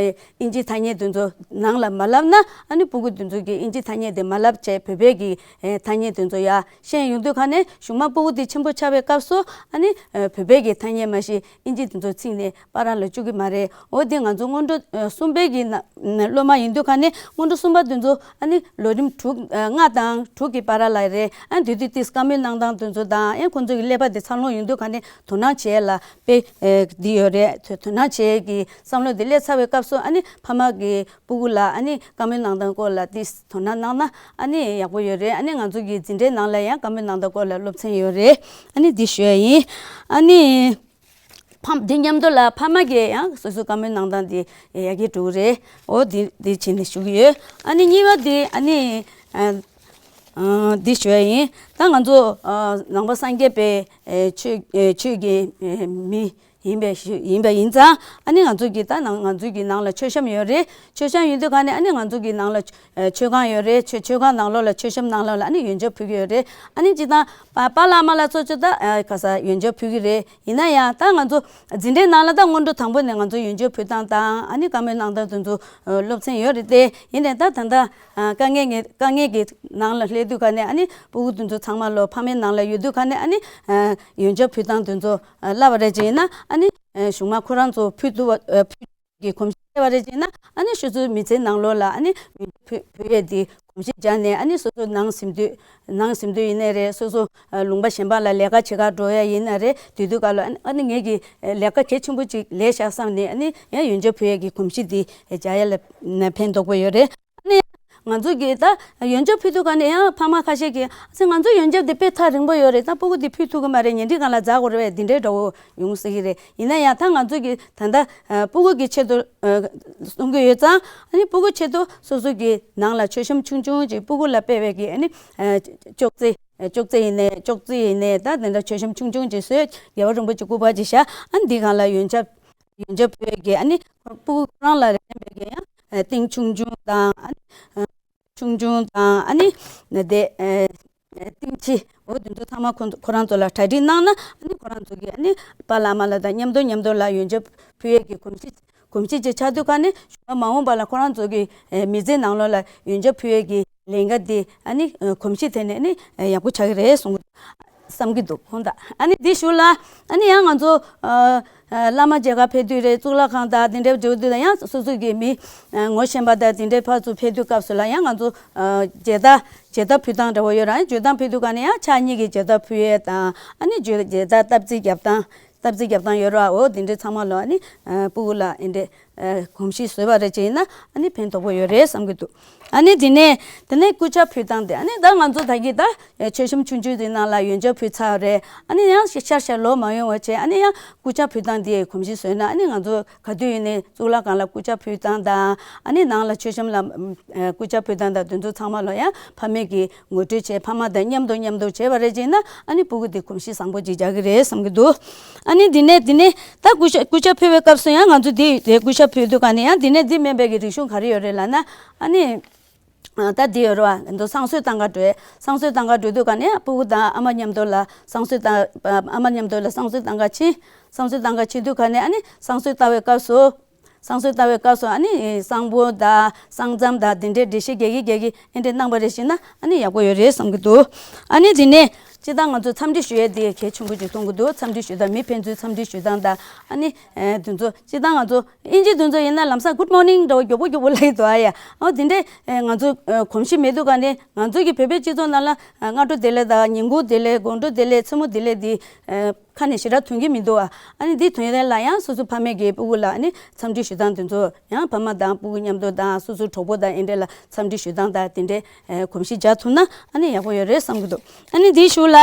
ཨིན་ཇི་ཐ་སྙད་དེ་ཚོ་ནང་ལ་མ་ལབ་ན་ཨ་ནི་སྤུ་གུ་དེ་ཚོ་གིས་ཨིན་ཇི་ཐ་སྙད་དེ་མ་ལབ་བྱས་བོད་པའི་གི་ཐ་སྙད་དེ་ཚོ་ཡར་ཤེས་ཡོང་དུས་ག་ནས་གཞུག་མ་སྤུ་གུ་དེ་ཆེན་པོ་ཆགས་པའི་སྐབས་སུ་ཨ་ནི་བོད་པའི་གི་ཐ་སྙད་མ་གཞི་ཨིན་ཇི་དེ་ཚོ་ཚིག་ནས་པ་ར་ལ་བཅུག་གི་མ་རེད། འོ་དེ་ང་ཚོ་སྔོན་འགྲོ་ཨ་གསུམ་པའི་གི་ན་སློབ་མ་ཡིན་དུས་ག་ནས་སྔོན་འགྲོ་གསུམ་པ་དེ་ཚོ་ཨ་ནི་ལོ་རིམ་དྲུག་ཨ་ལྔ་དང་དྲུག་གི་བར་ལ་རེད། ཨ་དེ་དུས་ཏིས་བཀའ་མོལ་གནང་སྟངས་དེ་ཚོ་དང་ཨ་ཁོང་ཚོ་གི་ཀླད་པ་དེ་འཚར་ལོངས་ཡོང་དུས་ག་ནས་དོ་སྣང་བྱེད་ཡས་ལ་དཔེ་ཨ་འདི་ཡོད་རེད། དོ་དོ་སྣང་བྱེད་ཡས་ཀྱི་བསམ་བློ་དེ་སླེབས་ཚར་བའི་སྐབས་སུ་ཨ་ནི་ཕ་མ་གི་སྤུ་གུ་ལ་ཨ་ནི་བཀའ་མོལ་གནང་སྟངས་སྐོར་ལ་ཏིས་དོ་སྣང་གནང་ན་ཨ་ནི་ཡག་པོ་ཡོད་རེད། ཨ་ནི་ང་ཚོ་གི་འཛིན་གྲྭའི་ནང་ལ་ཡང་བཀའ་མོལ་གནང་སྟངས་སྐོར་ལ་སློབ་ཚན་ཡོད་རེད། ཨ་ནི་འདི་ཞུ་ཡ་ཡིན། ཨ་ནི། ཕ་འདི་མཉམ་དུ་ལ་ཕ་མ་གིས་ཡང་སོ་སོའི་བཀའ་མོལ་གནང་སྟངས་འདི་ཡ་གི་འགྲོ་གི་རེད། འོ་འདི་འདི་བྱས་ནས་ཞུ་གི་ཡོད། ཨ་ནི་གཉིས་པ་འདི་ཨ་ནི་ཨ་ཨ་འདི་ཞུ་ཡ་ཡིན། ད་ང་ཚོ་ཨ་ནང་པ་སངས་རྒྱས་པའི་ཨེ་ཆོས་ཨེ་ཆོས་ཀྱི་ཨེ་མི་ཡིན་པའི་ཞུ་ཡིན་པ་ཡིན་ཙང་། ཨ་ནི་ང་ཚོ་གི་ད་ནང་ང་ཚོ་གི་ནང་ལ་མཆོད་བཤམས་ཡོད་རེད། མཆོད་བཤམས་ཡོད་དུས་ག་ནས་ཨ་ནི་ང་ཚོ་གི་ནང་ལ་ཨེ་མཆོད་ཁང་ཡོད་རེད། མཆོད་མཆོད་ཁང་ནང་ལོགས་ལ་མཆོད་བཤམས་ནང་ལོགས་ལ་ཨ་ནི་ཡོན་ཆབ་ཕུལ་གི་ཡོད་རེད། ཨ་ནི་སྤྱིར་བཏང་པ་པཱ་ལགས་ཨ་མ་ལགས་ཚོ་ཚོ་ད་ཨེ་ག་ས་ཡོན་ཆབ་ཕུལ་གི་རེད། ཡིན་ན་ཡང་ད་ང་ཚོ་འཛིན་གྲྭའི་ནང་ལ་ད་སྔོན་འགྲོ་དང་པོ་ནས་ང་ཚོ་ཡོན་ཆབ་ཕུལ་སྟངས་དང་ཨ་ནི་བཀའ་མོལ་གནང་སྟངས་དེ་ཚོ་ཨ་སློབ་ཚན་ཡོད་རེད་དེ། ཡིན་ནའི་ད་ད་ལྟ་ཨ་དཀའ་ངལ་ངེས་དཀའ་ངལ་གྱི་ནང་ལ་སླེབས་དུས་ག་ནས་ཨ་ནི་སྤུ་གུ་དེ་ཚོ་ཚང་མ་ལོ་ཕ་མའི་ནང་ལ་ཡོད་དུས་ག་ནས་ཨ་ནི་ཨ་ཡོན་ཆབ་ཕུལ་སྟངས་དེ་ཚོ་ཨ་བསླབ་པ་རེད་ཅེ་ཡིན་ན། ཨ་ནི་ཨ་གཞུག་མ་ཁོ་རང་ཚོ་ཕུལ་ཐུབ་པ་ཨ་ཕུལ་གྱི་གོམས་གཤིས་བྱས་པ་རེད་ཅེ་ན། ཨ་ནི་ཤོ་ཚོའི་མི་ཚེའི་ནང་ལོགས་ལ་ཨ་ནི་ཡོན་ཆབ་ཕུལ་ཕུལ་ཡས་དེ་གོམས་གཤིས་སྦྱངས་ནས། ཨ་ནི་སོ་སོ་ནང་ཟིན་དུས་ནང་ཟིན་དུས་ཡིན་ནའི་རེད། སོ་སོ་ཨ་ལུང་པ་གཞན་པ་ལ་ལས་ཀ་བྱེད་གར་འགྲོ་ཡ་ཡིན་ན་རེད། དུས་དུས་སྐབས་ལ་ཨ་ནི་ངེད་ཀྱིས་ལས་ཀ་གལ་ཆེན་པོ་ཅིག་ལས་བཞག་བསམ་ནས་ཨ་ནི་ཡང་ཡོན་ཆབ་ཕུལ་ཡས་ཀྱི་གོམས་གཤིས་དེ་སྦྱར་ཡ་ལ་ཕན་ཐོགས་པོ་ཡོད་རེད། ཨ་ནི་ང་ཚོ་གིས་ད་ཡོན་ཆབ་ཕུལ་དུས་ག་ནས་ཡང་ཕ་མ་ཁ་ཤས་ཀྱིས་ཨ་ཙི་ང་ཚོ་ཡོན་ཆབ་དེ་དཔེ་ཐག་རིང་པོ་ཡོད་རེད། ད་སྤུ་གུ་དེ་ཕུལ་ཐུབ་ཀྱི་མ་རེད། ཉིན་རེའི་སྒང་ལ་འཛག་དགོས་རེད་པས། འདི་འདྲའི་འདྲ་བོ་ཡོང་སྲིད་ཀྱི་རེད། ཡིན་ན་ཡང་ད་ང་ཚོ་གིས་ད་ལྟ་ཨ་སྤུ་གུ་གི་ཆེད་དུ་ཨ་གསུང་གི་ཡོད་ཙང་། ཨ་ནི་སྤུ་གུ་ཆེད་དུ་སོ་སོ་གི་ནང་ལ་མཆོད་བཤམས་ཆུང་ཆུང་ཅིག་སྤུ་གུ་ལ་དཔེ་བའི་གི་ཨ་ནི་ཨ་ཅོག་ཙེ་ཨ་ཅོག་ཙེ་ཡིན་ནའི་ཅོག་ཙེ་ཡིན་ནའི་ད་དེ་འདྲ་མཆོད་བཤམས་ཆུང་ཆུང་ཅིག་བཟོས། རྒྱལ་བ་རིན་པོ་ཆེ་སྐུ་པར་ཅིག་བཞག་ཨ་ནི་འདི་སྒང་ལ་ཡོན་ཆབ་ཡོན་ཆབ་ཕུལ་གི་ཨ་ནི་སྤུ་གུ་ཁོ་རང་ལ་རན་པའི་གི་ཡང་ཨ་ཏིང་ཆུང་ཆུང་དང་ཨ་ནི་ཨ་ཆུང་ཆུང་དང་ཨ་ནི་དེ་ཨ་ཨ་ཏིང་ཕྱི། འོ་དེ་ཚོ་ཚང་མ་ཁོ་ཁོ་རང་ཚོ་ལ་གྲ་སྒྲིག་གནང་ན། ཨ་ནི་ཁོ་རང་ཚོ་གི་ཨ་ནི་པཱ་ལགས་ཨ་མ་ལགས་དང་མཉམ་དུ་མཉམ་དུ་ལ་ཡོན་ཆབ་ཕུལ་ཡས་ཀྱི་གོམས་གཤིས་གོམས་གཤིས་ཅིག་ཆགས་དུས་ག་ནས་གཞུག་མ་མ་འོངས་པ་ལ་ཁོ་རང་ཚོ་གི་ཨ་མི་ཚེའི་ནང་ལོགས་ལ་ཡོན་ཆབ་ཕུལ་ཡས་ཀྱི་ལས་ཀ་དེ་ཨ་ནི་ཨ་གོམས་གཤིས་དེ་ནས་ཨ་ནི་ཨ་ཡག་པོ་ཆགས་ཀྱི་རེད་གསུང་གི་བསམ་གྱི་འདུག་ཁོང་དང་། ཨ་ནི་འདི་ཞུ་ལ། ཨ་ནི་ཡང་ང་ཚོ་ཨ་ཨ་བླ་མ་མཇལ་ཁ་ཕེབས་དུས་རེད། གཙུག་ལག་ཁང་དང་དེ་འདྲའི་འགྲོ་དུས་དང་ཡང་སོ་སོ་གི་མི་ཨ་ངོ་ཤེས་པ་དང་དེ་འདྲའི་ཕར་ཚུར་ཕེབས་དུས་སྐབས་སུ་ལ་ཡང་ང་ཚོ་ཨ་མཇལ་དར་མཇལ་དར་ཕུལ་སྟངས་འདྲ་བོ་ཡོད་ར། མཇལ་དར་ཕུལ་དུས་ག་ནས་ཡང་ཕྱག་གཉིས་ཀྱི་མཇལ་དར་ཕུལ་ཡས་དང་། ཨ་ནི་མཇལ་མཇལ་དར་སྟབས་རྩིས་རྒྱབ་སྟངས་སྟབས་རྩིས་རྒྱབ་སྟངས་ཡོད་ར། འོ་དེ་འདྲའི་ཚང་མ་ལོ་ཨ་ནི་ཨ་སྤུ་གུ་ལ་ཨེ་འདྲའི་ཨ་གོམས་གཤིས་བཟོས་པ་རེད་ཅེ་ཡིན་ན་ཨ་ནི་ཕན་ཐོགས་པོ་ཡོད་རེད་བསམ་གྱི་འདུག་ཨ་ནི་དེ་ནས་དེ་ནས་སྐུ་ཕྱག་ཕུལ་སྟངས་དེ། ཨ་ནི་ད་ང་ཚོ་ད་གིན་ད་མཆོད་བཤམས་ཆུང་ཆུང་དེ་ནང་ལ་ཡོན་ཆབ་ཕུལ་ཚར་རེད། ཨ་ནི་ཡང་ཤར་ཤར་ལོག་མ་ཡོང་བ་བྱས། ཨ་ནི་ཡང་སྐུ་ཕྱག་ཕུལ་སྟངས་དེ་གོམས་གཤིས་བཟོས་ན། ཨ་ནི་ང་ཚོ་ག་དུས་ཡིན་ནའི་གཙུག་ལག་ཁང་ལ་སྐུ་ཕྱག་ཕུལ་སྟངས་དང་། ཨ་ནི་ནང་ལ་མཆོད་བཤམས་ལ་ཨ་སྐུ་ཕྱག་ཕུལ་སྟངས་དང་དེ་ཚོ་ཚང་མ་ལ་ཡང་ཕ་མས་ཀྱིས་ངོ་སྤྲོད་བྱས། ཕ་མ་དང་མཉམ་དུ་མཉམ་དུ་བྱས་པ་རེད་ཅེ་ན། ཨ་ནི་སྤུ་གུ་དེ་གོམས་གཤིས་བཟང་པོ་ཅིག་རྒྱག་གི་རེད་བསམ་གྱི་འདུག་ཨ་ནི་དེ་ནས་དེ་ནས་ད་སྐུ་ཕྱག་སྐུ་ཕྱག་ཕུལ་བའི་སྐབས་སུ་ཡང་ང་ཚོ་དེ་དེ་སྐུ་ཕྱག་ཕུལ་དུས་ག་ནས་ཡང་དེ་ནས་དེ་སྨན་པའི་གི་རིག་གཞུང་ག་རེ་ཡོད་རེད་ལབ་ན། ཨ་ནི་ཨ་ད་དེ་ཡོད་རེད་པ། འདི་བསང་གསོལ་བཏང་ག་འགྲོ། བསང་གསོལ་བཏང་ག་འགྲོ་དུས་ག་ནས་སྤུ་གུ་དང་ཨ་མ་མཉམ་དུ་ལ་བསང་གསོལ་བཏང་ཨ་མ་མཉམ་དུ་ལ་བསང་གསོལ་བཏང་ག་ཕྱིན། བསང་གསོལ་བཏང་ག་ཕྱིན་དུས་ག་ནས་ཨ་ནི་བསང་གསོལ་བཏང་བའི་སྐབས་སུ། བསང་གསོལ་བཏང་བའི་སྐབས་སུ་ཨ་ནི་བསང་ཕོར་དང་བསང་རྫམ་དང་དེ་འདྲའི་འགྲེལ་བཤད་རྒྱག་གི་རྒྱག་གི་ཨེ་འདྲའི་གནང་བ་རེ་བྱས་ན་ཨ་ནི་ཡག་པོ་ཡོད་རེད་བསམ་གྱི་འདུག་ཨ་ནི་དེ་ནས་སྤྱིར་བཏང་ང་ཚོ་འཚམས་འདྲི་ཞུ་ཡས་དེ་གལ་ཆེན་པོ་ཅིག་མཐོང་གི་འདུག་འཚམས་འདྲི་ཞུ་སྟངས། མི་ཕན་ཚུན་འཚམས་འདྲི་ཞུ་སྟངས་དང་། ཨ་ནི་ཨེ་དེ་ཚོ་སྤྱིར་བཏང་ང་ཚོ་དབྱིན་ཇི་དེ་ཚོ་ཡིན་ན་ལམ་སང་good morning འདྲ་བོ་མགྱོགས་པོ་མགྱོགས་པོ་ལབ་ཀྱི་འདུག་ཨ་ཡ། ཨོ་དེ་འདྲའི་ཨེ་ང་ཚོ་ཨེ་གོམས་གཤིས་མེད་དུས་ག་ནས་ང་ཚོ་གི་བོད་པའི་སྤྱི་ཚོགས་ནང་ལ་ཨེ་སྔ་དྲོ་བདེ་ལེགས་དང་ཉིན་གུང་བདེ་ལེགས། དགོང་དྲོ་བདེ་ལེགས། མཚན་མོ་བདེ་ལེགས་དེ་ཨེ་ཁ་ནས་ཞེ་དྲག་ཐོན་གྱི་མི་འདུག་ཨ། ཨ་ནི་འདི་དོན་ལ་ཡང་སོ་སོ་ཕ་མས་ཀྱིས་སྤུ་གུ་ལ་ཨ་ནི་འཚམས་འདྲི་ཞུ་སྟངས་དེ་ཚོ་ཡང་ཕ་མ་དང་སྤུ་གུ་མཉམ་དུ་དང་སོ་སོའི་གྲོགས་པོ་དང་ཨེ་འདྲ་ལ་འཚམས་འདྲི་ཞུ་སྟངས་དང་དེ་འདྲའི་ཨེ་གོམས་གཤིས་སྦྱར་ཐུབ་ན་ཨ་ནི་ཡག་པོ་ཡོད་རེད་བསམ་གྱི་འདུག་ཨ་ནི་འདིའི་གཞུག་ལ།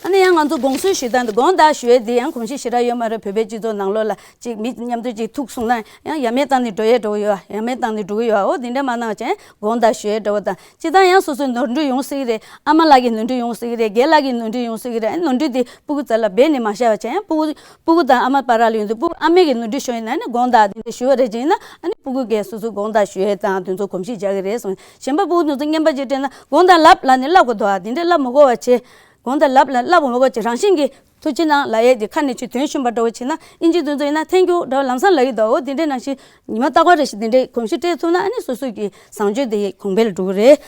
ཨ་ནི་ཡང་ང་ཚོ་དགོངས་གསོལ་ཞུ་སྟངས་དེ། དགོངས་དག་ཞུ་ཡས་དེ་ཡང་གོམས་གཤིས་ཞེ་དྲག་ཡོད་མ་རེད། བོད་པའི་སྤྱི་ཚོགས་ནང་ལོགས་ལ་གཅིག་མི་མཉམ་དུ་གཅིག་ཐུག་སོང་ན་ཡང་ཡ་མེད་བཏང་ནས་འགྲོ་ཡས་འདྲ་བོ་ཡོད། ཡ་མེད་བཏང་ནས་འགྲོ་གི་ཡོད། འོ་དེ་འདྲ་མ་གནང་བྱས་དགོངས་དག་ཞུ་ཡས་འདྲ་བོ་དང་། སྤྱིར་བཏང་ཡང་སོ་སོའི་ནོར་འཁྲུལ་ཡོང་སྲིད་ཀྱི་རེད། ཨ་མ་ལགས་ཀྱི་ནོར་འཁྲུལ་ཡོང་སྲིད་ཀྱི་རེད། རྒན་ལགས་ཀྱི་ནོར་འཁྲུལ་ཡོང་སྲིད་ཀྱི་རེད། ཨ་ནི་ནོར་འཁྲུལ་དེ་སྤུ་གུ་རྩ་ལ་སྦས་ནས་མ་བཞག་པ་བྱས། ཡང་སྤུ་གུ་སྤུ་གུ་དང་ཨ་མ་བར་ལ་ཡོང་དུས་སྤུ་གུ་ཨ་མས་ཀྱི་ནོར་འཁྲུལ་ཤོར་ཡིན་ན་ནི་དགོངས་དག་དེ་འདྲ་ཞུ་བ་རེད་ཅེ་ཡིན་ན། ཨ་ནི་སྤུ་གུ་གིས་སོ་སོ་དགོངས་དག་ཞུ་ཡས་དང་དེ་ཚོ་གོམས་གཤིས་རྒྱག་གི་རེད་གསུངས། གཞན་པ་སྤུ་གུ་དེ་ཚོ་རྔན་པ་ཅིག་སྤྲད་ན་དགོངས་དག་ལབ་ལབ་ནས་ལབ་དགོས་འདུག་ཨ། དེ་འདྲ་ལབ་མི་དགོས་པ་བྱས། དགོངས་དག་ལབ་ལབ་ལབ་མི་དགོས་པ་བྱས། རང་བཞིན་གྱིས་ཐུགས་རྗེ་གནང་ལབ་ཡས་དེ་ཁ་ནས་ཅིག་དོན་ཤོད་པ་འདྲ་བོ་བྱས་ན། དབྱིན་ཇི་དེ་ཚོ་ཡིན་ན་thank you འདྲ་བོ་ལམ་སང་ལབ་ཀྱི་འདུག་འོ་དེ་འདྲ་ནང་བཞིན་ཉི་མ་རྟག་པར་རེ་བཞིན་དེ་འདྲའི་གོམས་གཤིས་སྤྲད་ཐུབ་ན་ཨ་ནི་སོ་སོ་གི་བཟང་སྤྱོད་དེ་གོང་འཕེལ་འགྲོ་གི་རེད།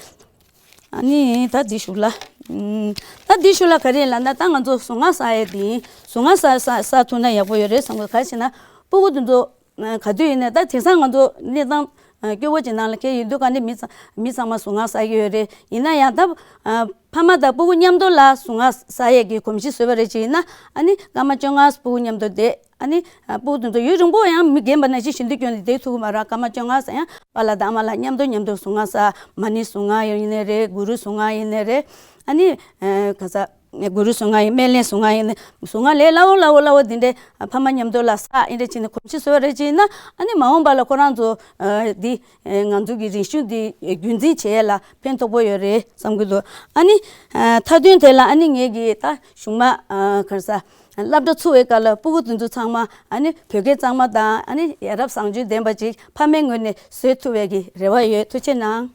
ཨ་ནི་ད་འདི་གཞུག་ལ། ཨམ། ད་འདི་གཞུག་ལ་ག་རེ་ལབ་ན། ད་ང་ཚོ་གཟུངས་སྔགས་བསགས་ཡས་དེ་ཡིན། གཟུངས་སྔགས་བསགས་བསགས་བསགས་ཐུབ་ན་ཡག་པོ་ཡོད་རེད་བསམ་གི། ག་རེ་ཟེར་ན་སྤུ་གུ་དེ་ཚོ་ག་དུས་ཡིན་ནའི་ད་དེང་སང་ང་ཚོ་གནས་སྟངས་སྐྱོ་བོ་ཅིག་ནང་ལ་སྐྱེས་ཡོད་དུས་ག་ནས་མི་ཚང་མི་ཚང་མ་གཟུངས་སྔགས་བསགས་ཀྱི་ཡོད་རེད། ཡིན་ན་ཡང་ད་ཕ་མ་དང་སྤུ་གུ་མཉམ་དུ་ལ་གཟུངས་སྔགས་བསགས་ཡས་ཀྱི་གོམས་གཤིས་བཟོས་པ་རེད་ཅེ་ཡིན་ན། ཨ་ནི་སྐར་མ་བཅོ་ལྔ་སྤུ་གུ་མཉམ་དུ་བསྡད། ཨ་ནི་ཨ་སྤུ་གུ་དེ་ཚོ་ཡུན་རིང་པོ་ཡང་མི་རྒན་པ་ནང་བཞིན་ཞི་འདུ་སྐྱོན་ནས་བསྡད་ཐུབ་ཀྱི་མ་རེད། སྐར་མ་བཅོ་ལྔ་ཙམ་ཡང་པཱ་ལགས་དང་ཨ་མ་ལགས་མཉམ་དུ་མཉམ་དུ་གཟུངས་སྔགས་བསགས། མ་ཎི་གཟུངས་སྔགས་ཡིན་ནའི་རེད། གུ་རུ་གཟུངས་སྔགས་ཡིན་ནའི་རེད། ཨ་ནི་ཨ་ག་ས་ གུ་རུ་གཟུངས་སྔགས་ཡིན། སྨན་བླའི་གཟུངས་སྔགས་ཡིན། གཟུངས་སྔགས་ལས་སླ་བོ་སླ་བོ་སླ་བོ་འདི་འདྲའི་ཕ་མ་མཉམ་དུ་ལ་བསགས་ཨེ་འདྲ་བྱས་ནས་གོམས་གཤིས་བཟོས་པ་རེད་བྱས་ན། ཨ་ནི་མ་འོངས་པ་ལ་ཁོ་རང་ཚོ་འདི་ང་ཚོ་གི་རིག་གཞུང་འདི་རྒྱུན་འཛིན་བྱེད་ཡས་ལ་ཕན་ཐོགས་པོ་ཡོད་རེད་བསམ་གྱི་འདུག་ཨ་ནི་མཐའ་དོན་དེ་ལ་ཨ་ནི་ངེད་ཀྱི་ད་གཞུང་མ་ག་རེ་ཟ་སློབ་གྲྭ་ཚུགས་པའི་སྐབས་ལ་སྤུ་གུ་དེ་ཚོ་ཚང་མ་ཨ་ནི་བོད་སྐད་གཙང་མ་དང་ཨ་ནི་ཡ་རབས་བཟང་སྤྱོད་ལྡན་པ་ཅིག་ཕ་མའི་ངོས་ནས་བཟོ་ཐུབ་པའི་གི་རེ་བ་ཡོད། ཐུགས་རྗེ་གནང་།